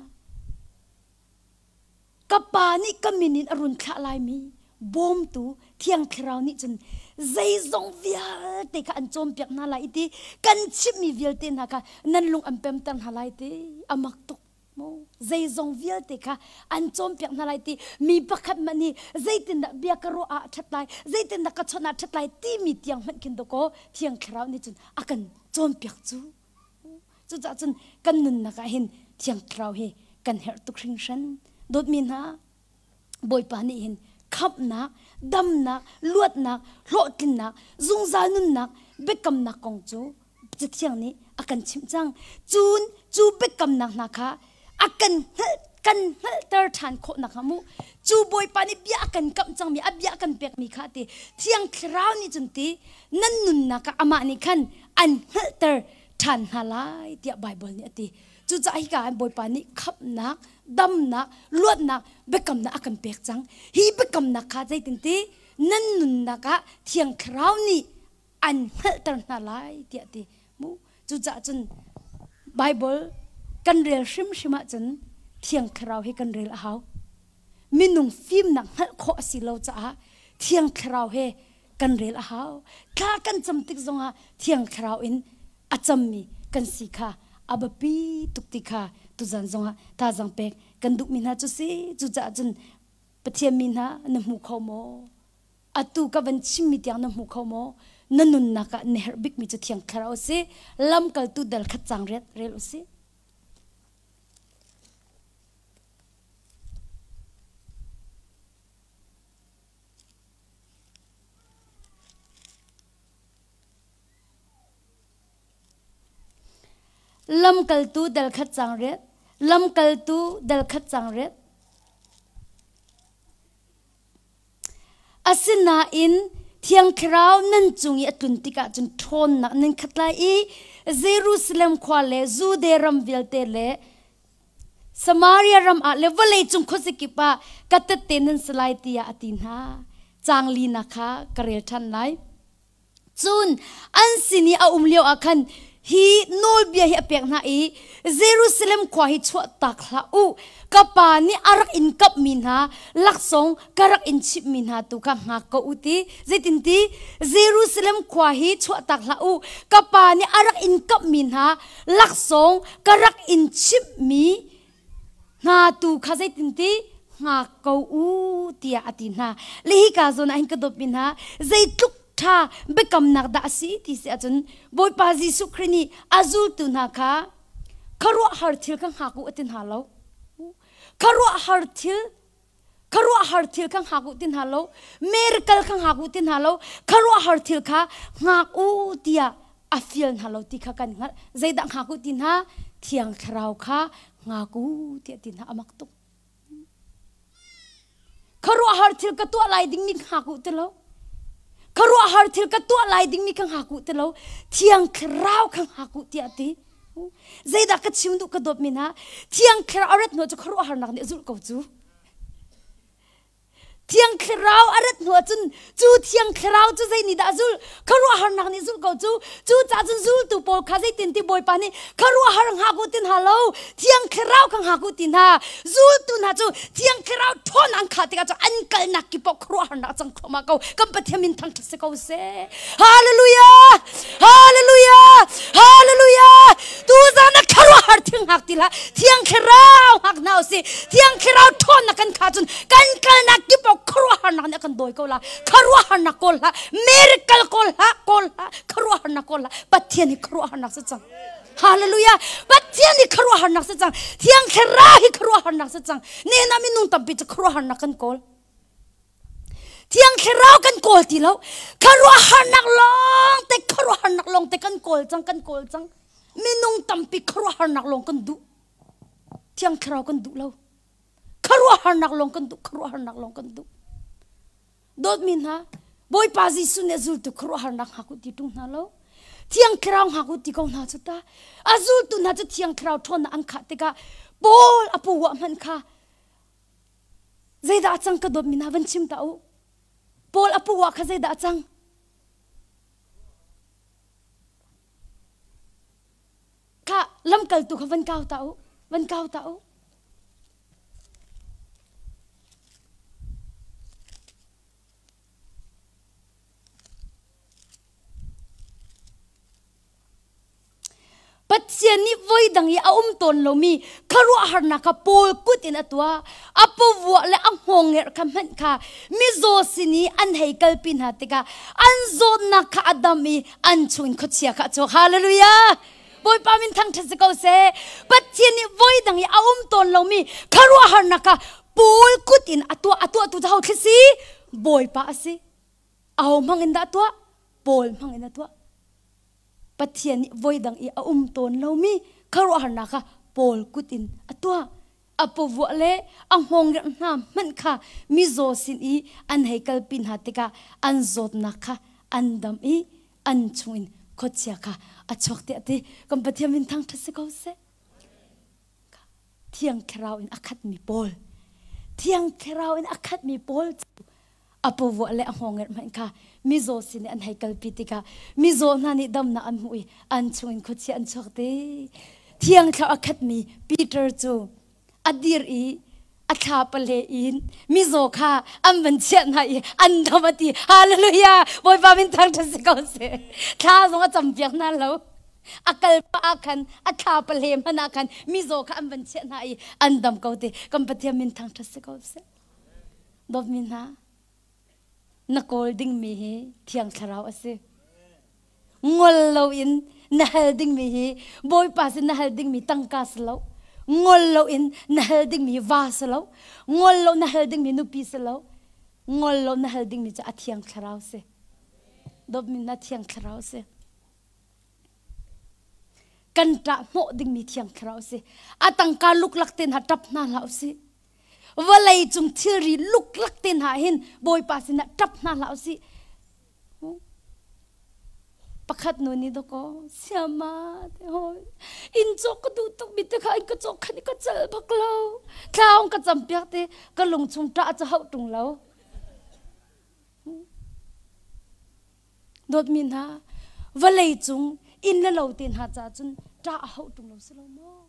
Ka Pa nih ka min in a run thlah laimi bawmtu Thiang Thlarau nih cun zeizong vialte kha an cawnpiak hna lai i ti kan chimhmi vialte hna kha nan lung an pemter hna lai ti a mak tuk mu zeizong vialte kha an cawnpiak hna lai ti mi pakhat hmanh nih zeitindah bia ka ruah ah a ṭhat lai zeitindah ka chawnh ah a ṭhat lai timi tiang hmanh khin dawkaw Thiang Thlarau nih cun a kan cawnpiak cu Cucaah cun kan nunnak ah hin Thiang Thlarau hi kan herh tuk hringhran. Dawtmi hna, Bawipa nih hin khamhnak, damnak, luatnak, hlawhtlinnak, zungzal nunnak, biakamnak kong cu Cathiang nih a kan chimh cang. Cun cu biakamnak hna kha a kan hngalh kan hngalhter ṭhan khawh nakhnga mu cu Bawipa nih bia a kan kamh cangmi a bia a kan pekmi kha ti Thiang Thlarau nih cun ti nan nunnak ah amah nih khan an hngalhter ṭhan hna lai tiah Baibal nih a ti. Cucaah hika ah Bawipa nih khamhnak, damnak, luatnak, biakamnak a kan pek cang. Hi biakamnak kha zeitinti nan nunnak ah Thiang Thlarau nih an hngalhter hna lai tiah a ti. Mu cucaah cun Baibal kan rel hrimhrim ahcun Thiang Thlarau hi kan rel a hau. Minung fimnak hngalh khawh a si lo caah Thiang Thlarau he kan rel a hau. Thla kan cam tik zongah Thiang Thlarau in a cammi kan si kha a biapi tuk ti kha tuzan zongah thazaang pek kan duhmi hna cu si. Cucaah cun Pathian mi hna na hmu kho maw? Atu ka van chimmi tiang na hmu kho maw? Na nunnak ah na herh bikmi cu Thiang Thlarau a si. Lamkaltu dal khat cang riat rel u sih. Lamkaltu dal khat cang riat. Lamkaltu dal khat cang riat. Asinain Thiang Thlarau nan cung i a tlun tikah cun ṭhawnnak nan khat lai i Jerusalem khua le Jude ram vialte le. Samaria ram ah le vawlei cung khuazakip ah ka tette nan si lai tiah a ti hna. Caang linak kha ka rel ṭhan lai. Cun an sin i a um lio ah khan hi nawlbia hi a pek hna i Jerusalem khua hi chuahtak hlah u. Ka pa nih a rak in kamhmi hna laksawng ka rak in chimhmi hna tu kha hngak ko u ti. Zeitinti Jerusalem khua hi chuahtak hlah u. Ka pa nih a rak in kamhmi hna laksawng ka rak in chimhmi hna tu kha zeitinti hngak ko u tiah a ti hna. Le hika zawn ah hin ka dawtmi hna zeitluk ṭha biakamnak dah a si ti si ahcun Bawipa Jesuh Khrih nih a zultu hna kha khuaruahhar thil kha hngak u a ti hna lo. Khuaruahhar thil khuaruahhar thil kha hngak u ti hna lo. Miracle kha hngak u ti hna lo. Khuaruahhar thil kha hngak u tiah a fial hna lo ti kha kan hngalh. Zeidah hngak u ti hna? Thiang Thlarau kha hngak u tiah ti hna a mak tuk. Khuaruahhar thil ka tuah lai dingmi hngak u ti lo. Khuaruahhar thil ka tuah lai dingmi ka hngak u ti lo. Thiang Thlarau kha hngak u tiah ti. Zeidah ka chim duh ka dawtmi hna? Thiang Thlarau a rat hnu cu khuaruahharnak nih a zulh ko cu. Thiang Thlarau a rat hnu ahcun cu Thiang Thlarau cu zei nih dah a zulh? Khuaruahharnak nih zulh ko cu. Cucaah cun zultu pawl kha zeitin ti Bawipa nih khuaruahhar hngak u ti hna lo, Thiang Thlarau kha hngak u ti hna. Zultu hna cu Thiang Thlarau ṭhawn an khah tikah cun an kalnak kip ah khuaruahharnak a cang thluahmah ko. Kan Pathian min thangṭhat si ko seh. Hallelujah! Hallelujah! Hallelujah! Tuzan ah khuaruahhar thil hngak ti hlah. Thiang Thlarau hngak hna usih. Thiang Thlarau ṭhawnnak kan kha cun kan kalnak kip ah khuaruahharnak nih a kan dawi ko la. Khuaruahharnak kawl hlah. Miracle kawl hlah, kawl hlah. Khuaruahharnak kawl hlah. Pathian hi khuaruahharnak si cang. Hallelujah! Pathian hi khuaruahharnak si cang. Thiang Thlarau hi khuaruahharnak si cang. Nena minung tampi cu khuaruahharnak kan kawl. Thiang Thlarau kan kawl ti lo. Khuaruahharnak lawng te khuaruahharnak lawng te kan kawl cang kan kawl cang. Minung tampi khuaruahharnak lawng kan duh. Thiang Thlarau kan duh lo. Khuaruahharnak lawng kan duh, khuaruahharnak lawng kan duh. Dawtmi hna, Bawipa Jesuh nih a zultu khuaruahharnak hngak u ti ṭung hna lo. Thiang Thlarau hngak u ti ko hna cu ta. A zultu hna cu Thiang Thlarau ṭhawnnak an khah tikah Paul a puwah hmanh kha Zeidah a cang ka dawtmi hna van chim ta u. Paul a puh ah kha zeidah a cang? Kha lamkaltu kha van kau ta u. Van kau ta u. Pathian nih voidang i a um tawn lomi khuaruahharnak kha Paul kut in a tuah. A pavuah le a hngawngngerh kha hmanh kha mizaw sin i an hei kalpi hna tikah an zawtnak kha a dam i an chungin khuachia kha a chuak. Hallelujah! Bawipa min thangṭhat si ko seh. Pathian nih voidang i a um tawn lomi khuaruahharnak kha Paul kut in a tuah. A tuahtu cu ho thli si? Bawipa a si. Aho hmang in dah a tuah? Paul hmang in a tuah. Pathian nih voidang i a um tawn lomi khuaruahharnak kha Paul kut in a tuah. A pavuah le a hngawng hna hmanh kha mizaw sin i an hei kalpi hna tikah an zawtnak kha an dam i an chungin khuachia kha a chuak tiah ti. Kan Pathian min thangṭhat si ko seh. Thiang Thlarau in a khatmi Paul. Thiang Thlarau in a khatmi Paul cu a pavuah le a hngawngerh hmanh kha mizaw sin i an hei kalpi tikah mizaw hna nih damnak an hmuh i an chungin khuachia an chuak ti. Thiang Thlarau a khatmi Peter cu a dir i a thla pale in mizaw kha an van chiah hna i an dam a ti. Hallelujah! Bawipa min thangṭhat si ko seh. Thla zong a campiak hna lo. A kal pah ah khan a thla pale hmanh ah khan mizaw kha an van chiah hna i an dam ko ti. Kan Pathian min thangṭhat si ko seh. Dawtmi hna, na kawl dingmi hi Thiang Thlarau a si. Ngol loin na hal dingmi hi Bawipa sin na hal dingmi tangka si lo. Ngol loin na hal dingmi va si lo. Ngol lo na hal dingmi nupi si lo. Ngol lo na hal dingmi cu a Thiang Thlarau si. Dawtmi hna Thiang Thlarau si. Kan ṭah hnawh dingmi Thiang Thlarau si. A tangka luklak te hna ṭap hna hlah usih. Vawlei cung thilri luklak te hna hin Bawipa sinah ṭap hna hlah usih. Pakhat nu nih dakaw siama te hoi inn cawk ka duh tuk mi te kha in ka cawk khan i ka cal bak lo. Thlaung ka cam piak te ka lung chung ṭah cu hauh ṭung lo. Dawtmi hna, vawlei cung inn le lo te hna caah cun ṭah a hauh ṭung lo si lo maw?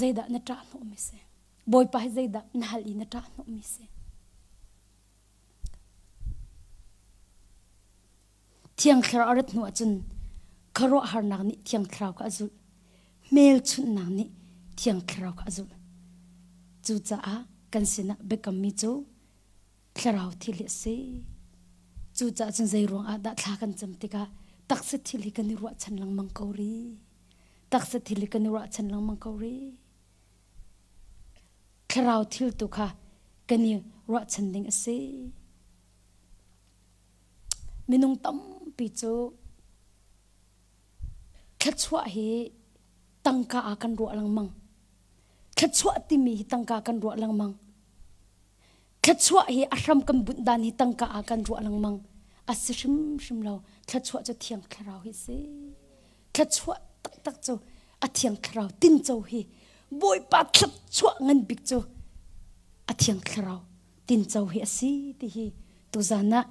Zeidah na ṭah hnawhmi si? Bawipa hi zeidah na hal i na ṭah hnawhmi si? Thiang Thlarau a rat hnu ahcun khuaruahharnak nih Thiang Thlarau kha a zulh. Hmelchunhnak nih Thiang Thlarau kha a zulh. Cucaah kan sinah biakammi cu thlarau thil hi a si. Cucaah cun zei ruangah dah thla kan cam tikah taksa thil hi kan i ruahchan lengmang ko rih. Taksa thil hi kan i ruahchan lengmang ko rih. Thlarau thil tu kha kan i ruahchan ding a si. Minung tampi cu thluachuah hi tangka ah kan ruah lengmang. Thluachuah timi hi tangka kan ruah lengmang. Thluachuah hi a hram kan bunh dan hi tangka ah kan ruah lengmang. A si hrimhrim lo. Thluachuah cu Thiang Thlarau hi si. Thluachuah taktak cu a Thiang Thlarau tinco hi Bawipa thluachuah ngan bik cu a Thiang Thlarau tinco hi a si ti hi tuzan ah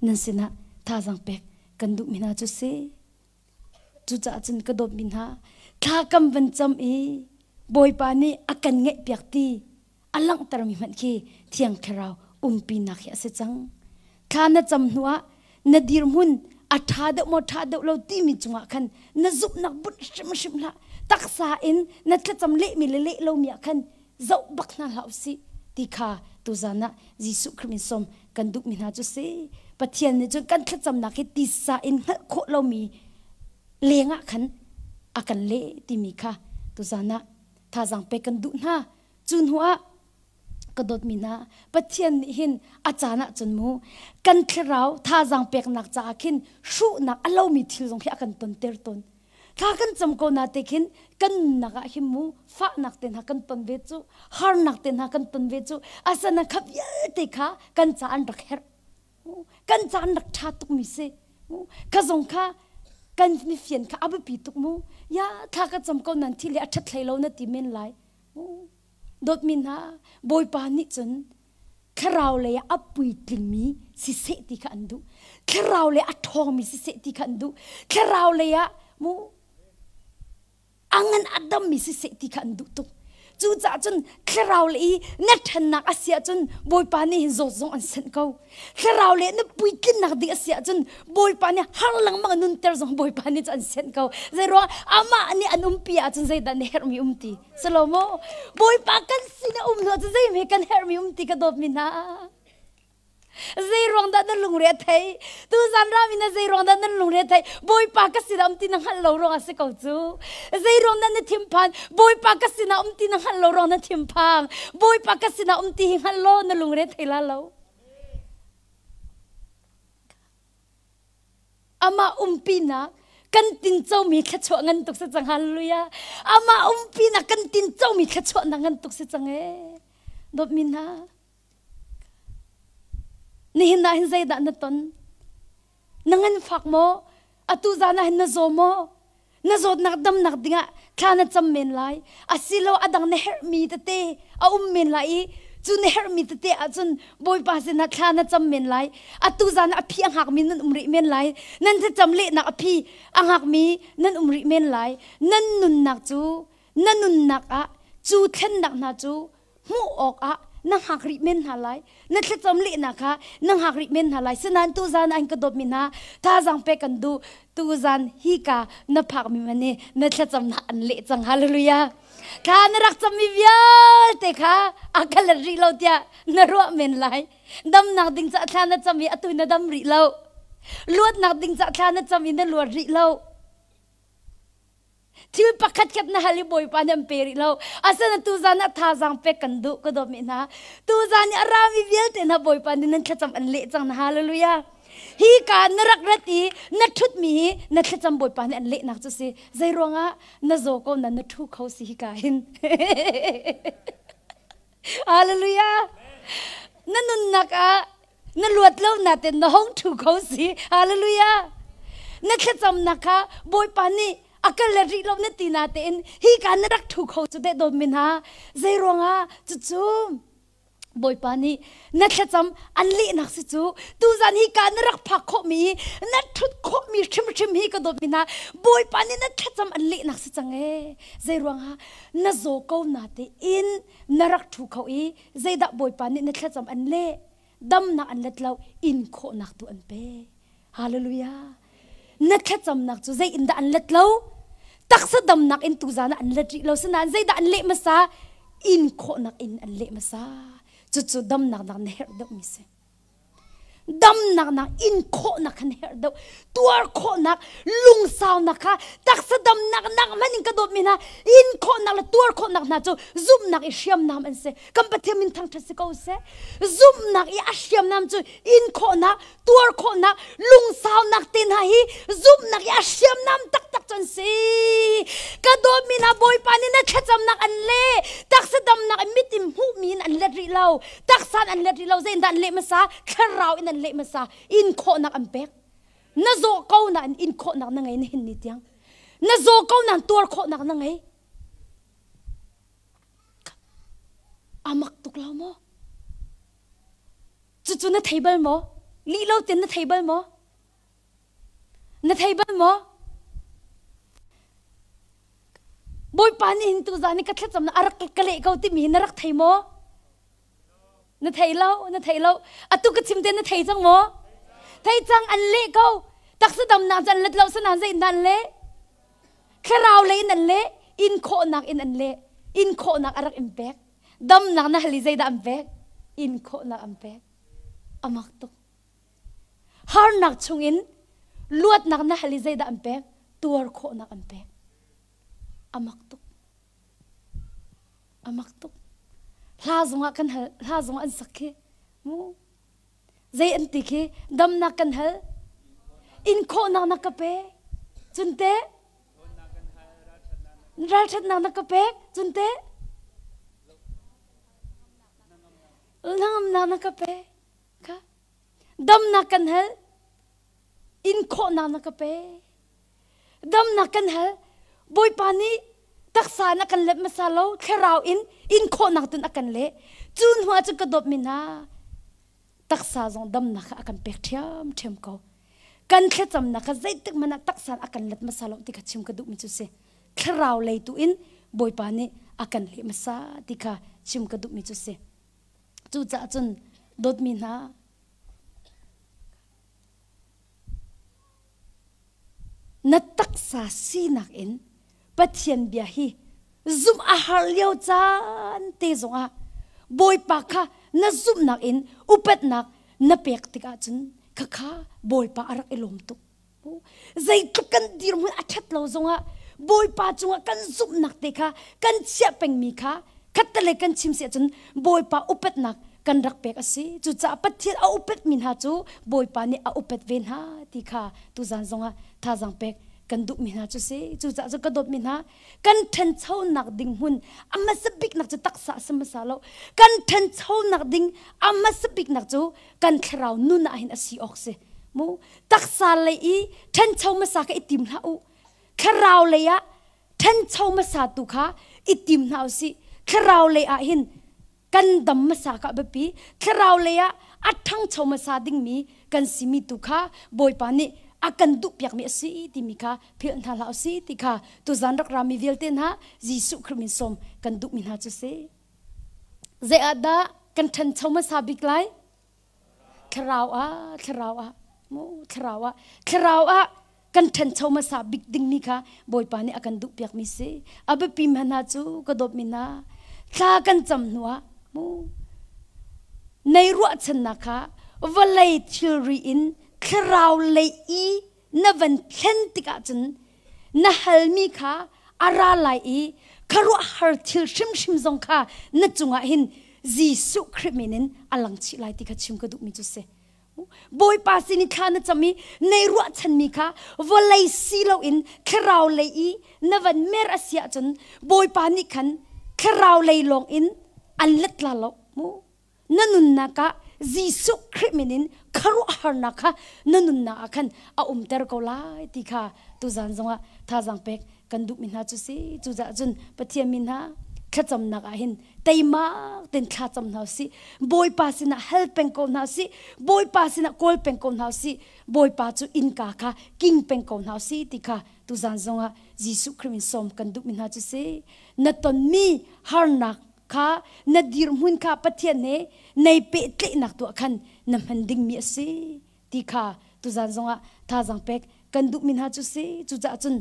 nan sinah thazaang pek kan duhmi hna cu si. Cucaah cun ka dawtmi hna, thla kan van cam i Bawipa nih a kan ngaihpiak ti a langhtermi hmanh khi Thiang Thlarau umpinak hi a si cang. Thla na cam hnuah na dirhmun a ṭha deuh maw ṭha deuh lo timi cungah khan na zumhnak bunh hrimhrim hlah. Taksa in na thlacam lehmi le leh lomi ah khan zoh bak hna hlah usih ti kha tuzan ah Jesuh Khrih min sawm kan duhmi hna cu si. Pathian nih cun kan thlacamnak hi tisa in hngalh khawh lomi lengah khan a kan leh timi kha tuzan ah thazaang pek kan duh hna. Cu hnu ah ka dawtmi hna Pathian nih hin a caan ah cun mu kan thlarau thazaang peknak caah khin hruhnak a lomi thil zong hi a kan tonter tawn. Thla kan cam ko na te khin kan nunnak ah hin mu fahnak te hna kan ton ve cu harnak te hna kan ton ve cu asana kha vialte kha kan ca an rak herh kan ca an rak ṭha tukmi si kha zong kha kan ni fian kha a biapi tuk mu ya thla ka cam ko nan thil hi a ṭhat hlei lo na ti men lai Dawtmi hna, Bawipa nih cun thlarau lei ah a puitlingmi siseh ti kha an duh. Thlarau lei a ṭhawngmi siseh ti kha an duh. Thlarau lei ah mu a ngan a dammi siseh ti kha an duh tuk. Cucaah cun thlarau lei i na ṭhannak a si ahcun Bawipa nih hin zawt zong an senh ko. Thlarau le na puitlinnak ding a si ahcun Bawipa nih har lengmang nunter zong Bawipa nih cu an sianh ko. Zeiruang amah nih an umpi ahcun zeidah na herhmi um ti. Salomo, Bawipa kan sin a um hnu ahcun zeihme kan herhmi um ti ka dawtmi hna. Zeiruang dah na lungre a thei? Tuzan ram in zeiruang dah nan lungre a thei? Bawipa ka sinah um ti na hngalh lo ruang a si ko cu. Zeiruang dah na thinphan? Bawipa ka sinah um ti na hngalh lo ruang na thinphang. Bawipa ka sinah um ti hi hngalh law na lungre thei la lo. Amah umpinak kan tincomi thluachuah ngan tuk si cang hallelujah amah umpinak kan tincomi thluachuahnak ngan tuk si cang ee dawtmi hna nihin ah hin zeidah na ton na ngan fak maw atu zan ah hin na zaw maw Na zawtnak damnak dingah thla na cam men lai. Asilo a dang na herhmi tete a um men lai i cu na herhmi tete ahcun Bawipa sinah thla na cam men lai. Atu zan ah a phi a hngakmi nan um rih men lai. Nan thlacam lehnak a phi a hngakmi nan um rih men lai. Nan nunnak cu na nunnak ah cu thlennak hna cu hmuh awkah na hngak rih men hna lai na thlacam lehnak kha na hngak rih men hna lai sinain tuzan an ka dawtmi hna thazaang pek kan duh tuzan hi ka na phakmi man hi na thlacamnak an leh cang hallelujah thla na rak cammi vialte kha a ka let rih lo tiah na ruah men lai damnak ding ca thla na cam i atu na dam rih lo luatnak ding ca thla na cam i na luat rih lo Thil pakhat khat na hal i Bawipa nih an pe rih lo. Asinain tuzan ah thazaang pek kan duh ka dawtmi hna. Tuzan i a rami vialte hna Bawipa nih nan thlacam an leh cang na hallelujah. Hi ka na rak rat i na ṭhutmi hi na thlacam Bawipa nih an lehnak cu si. Zei ruangah na zaw ko na na ṭhu kho si hi ka hin. Hallelujah. Na nunnak ah. Na luat lo nain na hong ṭhu kho si. Hallelujah. Na thlacamnak kha Bawipa nih a ka let rih lo na ti natein hi ka na rak ṭhu kho cu teh dawtmi hna. Zei ruangah cucu Bawipa nih na thlacam an lehnak si cu tuzan hi ka na rak phak khawhmi na ṭhut khawhmi hrimhrim hi ka dawtmi hna Bawipa nih na thlacam an lehnak si cang ee. Zei ruangah na zaw ko natein na rak ṭhu kho i zeidah Bawipa nih na thlacam an leh damnak an let lo in khawhnak tu an pe hallelujah na thlacamnak cu zei in dah an let lo taksa damnak in tuzan ah an let rih lo sinain zeidah an leh hmasa in khawhnak in an leh hmasa cucu damnak nak na herh deuhmi si Damnak nak in khawhnak khan herh deuh. Tuar khawhnak, lungsaunak kha taksa damnak nak hmanh in ka dawtmi hna in khawhnak le tuar khawhnak hna cu zumhnak i hriamnam an si. Kan Pathian min thangṭhat si ko seh. Zumhnak i a hriamnam cu in khawhnak, tuar khawhnak, lungsaunak te hna hi zumhnak i a hriamnam taktak cu an si. Ka dawtmi hna Bawipa nih na thlacamnak an leh. Taksa damnak in mit in hmuhmi in an let rih lo. Taksa in an let rih lo zeidah an leh hmasa thlarau in an leh hmasa in khawhnak an pek na zaw ko nain in khawhnak na ngei na hin ni tiang na zaw ko nain tuar khawhnak na ngei amak tuk lo maw cucu na thei bal maw lih lo ten na thei bal maw na thei bal maw Bawipa nih hin tuzan hi ka thlacam na a rak ka leh ko timi hi na rak thei maw? Na thei lo, na thei lo. Atu ka chim te na thei cang maw? Thei cang an leh ko. Taksa damnak cu an let lo sanan zei in an leh? Thlarau lei in an leh, in khawhnak in an leh. In khawhnak a rak in pek. Damnak na hal i zeidah an pek? In khawhnak an pek. Amak tuk. Harnak chungin luatnak na hal i zeidah an pek? Tuar khawhnak an pek. A mak tuk. A mak tuk. Hla zongah kan hal, hla zongah an sak khi. Mu. Zei an ti khi? Damnak kan hal. In khawhnak na ka pek. Cun te ralṭhatnak na ka pek. Cun te hnangamnak na ka pek. Kha damnak kan hal in khawhnak na ka pe damnak kan hal Bawipa nih taksa in a kan let hmasa lo thlarau in in khawhnak tun a kan leh cu hnu ah cun ka dawtmi hna taksa zong damnak kha a kan pek ṭhiamṭhiam ko kan thlacamnak kha zeitik hmanh ah taksa a kan let hmasa lo ti kha chim ka duhmi cu si thlarau lei tu in Bawipa nih a kan leh hmasa ti kha chim ka duhmi cu si Cucaah cun dawtmi hna, na taksa sinak in Pathian bia hi zumh a har lio caan te zongah Bawipa kha na zumhnak in upatnak na pek tikah cun khakha Bawipa a rak i lawm tuk. Zeitluk kan dirhmun a ṭhat lo zongah Bawipa cungah kan zumhnak te kha kan chiah pengmi kha khattelei kan chim si ahcun Bawipa upatnak kan rak pek a si. Cucaah Pathian a upatmi hna cu Bawipa nih a upat ve hna ti kha tuzan zongah thazaang pek kan duhmi hna cu si. Cucaah cu ka dawtmi hna kan ṭhanchonak ding hmun a hmasa biknak cu taksa a si hmasa lo. Kan ṭhanchonak ding a hmasa biknak cu kan thlarau nun ah hin a si awk si. Mu taksa lei i ṭhancho hmasa kha i tim hlah u thlarau lei ah ṭhancho hmasa tu kha i tim hna u sih thlarau lei ah hin kan dam hmasa kha a biapi thlarau lei ah a ṭhangcho hmasa dingmi kan simi tu kha Bawipa nih a kan duhpiakmi a si timi kha philh hna hlah u sih ti kha tuzan rak rami vialte hna Jesuh Khrih min sawm kan duhmi hna cu si zei ah dah kan ṭhancho hmasa bik lai Thlarau ah, thlarau ah, mu thlarau ah, thlarau ah kan ṭhancho hmasa bik dingmi kha Bawipa nih a kan duhpiakmi si. A biapi hna cu ka dawtmi hna, thla kan cam hnuah mu nei ruahchannak kha vawlei thilri in thlarau lei i na van thlen tikah cun na halmi kha a ra lai i khuaruahhar thil hrimhrim zong kha na cungah hin Jesuh Khrih min in a lang chih lai ti kha chim ka duhmi cu si. Bawipa sin i thla na cam i nei ruahchanmi kha vawlei si loin thlarau lei i na van mer a si ahcun Bawipa nih khan thlarau lei lawng in an let la lo mu. Na nunnak ah Jesuh Khrih min in khuaruahharnak kha na nunnak ah khan a umter ko lai ti kha tuzan zongah thazaang pek kan duhmi hna cu si. Cucaah cun Pathian mi hna, thlacamnak ah hin teimak ten thla cam hna usih. Bawipa sinah hal peng ko hna usih. Bawipa sinah kawl peng ko hna usih. Bawipa cu innka kha king peng ko hna usih ti kha tuzan zongah Jesuh Khrih min sawm kan duhmi hna cu si. Na tonmi harnak kha, na dirhmun kha Pathian he nei pehtlaihnak tuah khan na hman dingmi a si ti kha tuzan zongah thazaang pek kan duhmi hna cu si. Cucaah cun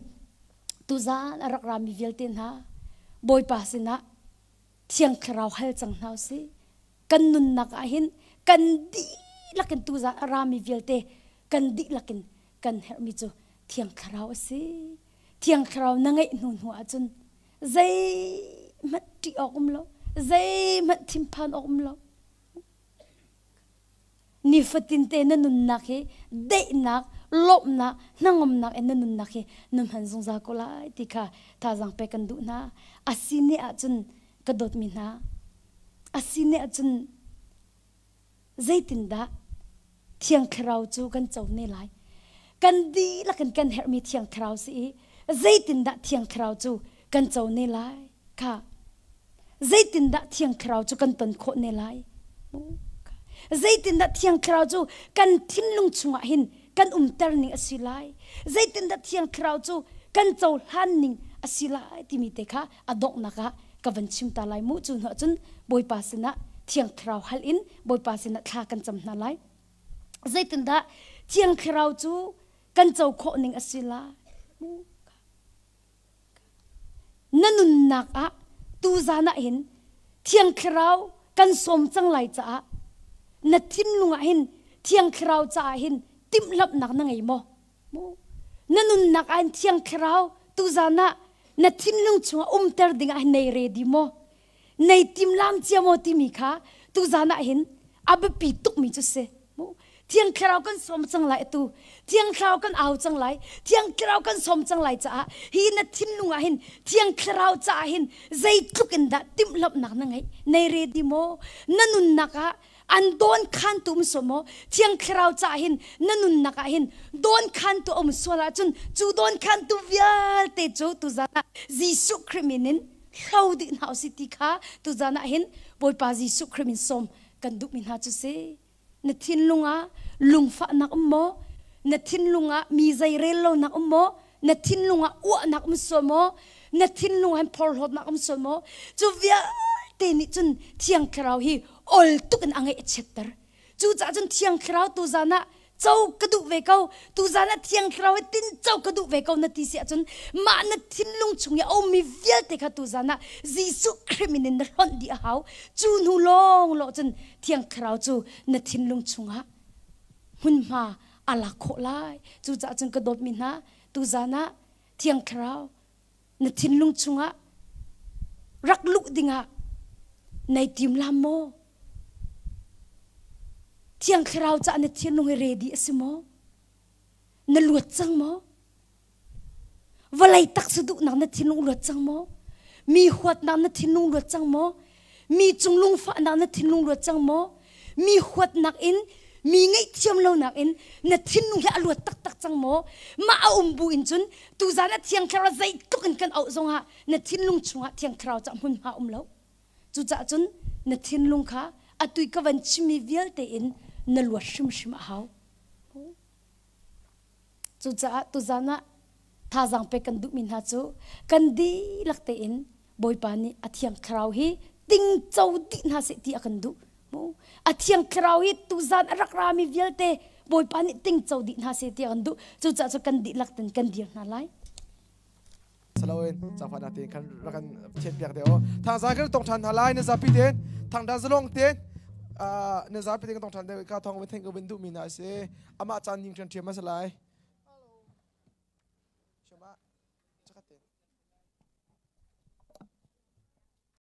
tuzan a rak rami vialte hna, Bawipa sinah Thiang Thlarau hal cang hna usih. Kan nunnak ah hin kan dihlak in, tuzan a rami vialte kan dihlak in kan herhmi cu Thiang Thlarau a si. Thiang Thlarau na ngeih hnu hnu ahcun zeihmanh ṭih awk um lo, zeihmanh thinphan awk um lo. Nifatin te na nunnak hi daihnak, lawmhnak, hnangamnak in na nunnak hi na hman zungzal ko lai ti kha thazaang pek kan duh hna. A si ne ahcun, ka dawtmi hna, a si ne ahcun zeitindah Thiang Thlarau cu kan co ne lai? Kan dihlak in kan herhmi Thiang Thlarau si i zeitindah Thiang Thlarau cu kan co ne lai kha? Zeitindah Thiang Thlarau cu kan ton khawh ne lai? Zeitindah Thiang Thlarau cu kan thinlung chungah hin kan umter ning a si lai? Zeitindah Thiang Thlarau cu kan cohlan ning a si lai timi te kha a donghnak ah ka van chim ta lai mu. Cu hnuah cun Bawipa sinah Thiang Thlarau hal in Bawipa sinah thla kan cam hna lai. Zeitindah Thiang Thlarau cu kan co khawh ning a si lai? Na nunnak ah tuzan ah hin Thiang Thlarau kan sawm cang lai caah na thinlung ah hin Thiang Thlarau caah hin timhlamhnak na ngei maw? Na nunnak ah hin Thiang Thlarau tuzan ah na thinlung chungah umter ding ah hin nei ready maw? Nei timlam cia maw timi kha tuzan ah hin a biapi tukmi cu si. Thiang Thlarau kan sawm cang lai atu. Thiang Thlarau kan au cang lai. Thiang Thlarau kan sawm cang lai caah hi na thinlung ah hin Thiang Thlarau caah hin zeitluk in dah timhlamhnak na ngeih? Nei ready maw? Na nunnak ah an dawn khantu um sual maw? Thiang Thlarau caah hin na nunnak ah hin dawn khantu um sual ahcun cu dawn khantu vialte cu tuzan ah Jesuh Khrih min in hlo dih hna usih ti kha tuzan ah hin Bawipa Jesuh Khrih min sawm kan duhmi hna cu si. Na thinlung ah lungfahnak um maw? Na thinlung ah mi zeirel lonak um maw? Na thinlung ah uahnak um sual maw? Na thinlung ah phorhlawtnak um sual maw? Cu vialte nih cun Thiang Thlarau hi ol tuk in a ngaih a chiatter. Cucaah cun Thiang Thlarau tuzan ah co ka duh ve ko, tuzan ah Thiang Thlarau hi tin co ka duh ve ko na ti si ahcun mah na thinlung chung i a ummi vialte kha tuzan ah Jesuh Khrih min in na hlonh dih a hau. Cu hnu lawng lawng cun Thiang Thlarau cu na thinlung chungah hmunhma a lak khawh lai. Cucaah cun ka dawtmi hna, tuzan ah Thiang Thlarau na thinlung chungah rak luh dingah nai tim lam maw? Thiang Thlarau caah na thinlung hi ready a si maw? Na luat cang maw? Vawlei taksa duhnak na thinlung luat cang maw? Mi huatnak na thinlung luat cang maw? Mi cung lungfahnak na thinlung luat cang maw? Mi huatnak in, mi ngaihthiam lonak in na thinlung hi a luat taktak cang maw? Mah a um bu in cun tuzan ah Thiang Thlarau zeitluk in kan auh zongah na thinlung chungah Thiang Thlarau cah hmunhma um lo. Cucaah cun na thinlung kha atui ka van chimmi vialte in na luat hrimhrim a hau. Cucaah tuzan ah thazaang pek kan duhmi hna cu kan dihlak tein Bawipa nih a Thiang Thlarau hi tingco dih hna seh ti a kan duh. A Thiang Thlarau hi tuzan a rak rami vialte Bawipa nih tingco dih hna seh ti a kan duh. Cucaah cu kan dihlak ten kan dir hna lai. Saloin cangfahnak tein khan rak kan thian piak te o. Thangzang kan tong than hna lai na zapi tein thangdan zalong tein na zapi tein kan tong than te ka thong vin thank you vin duh mi na si amah caan ning ṭhiam ṭhiam a si lai. Shama, chakate.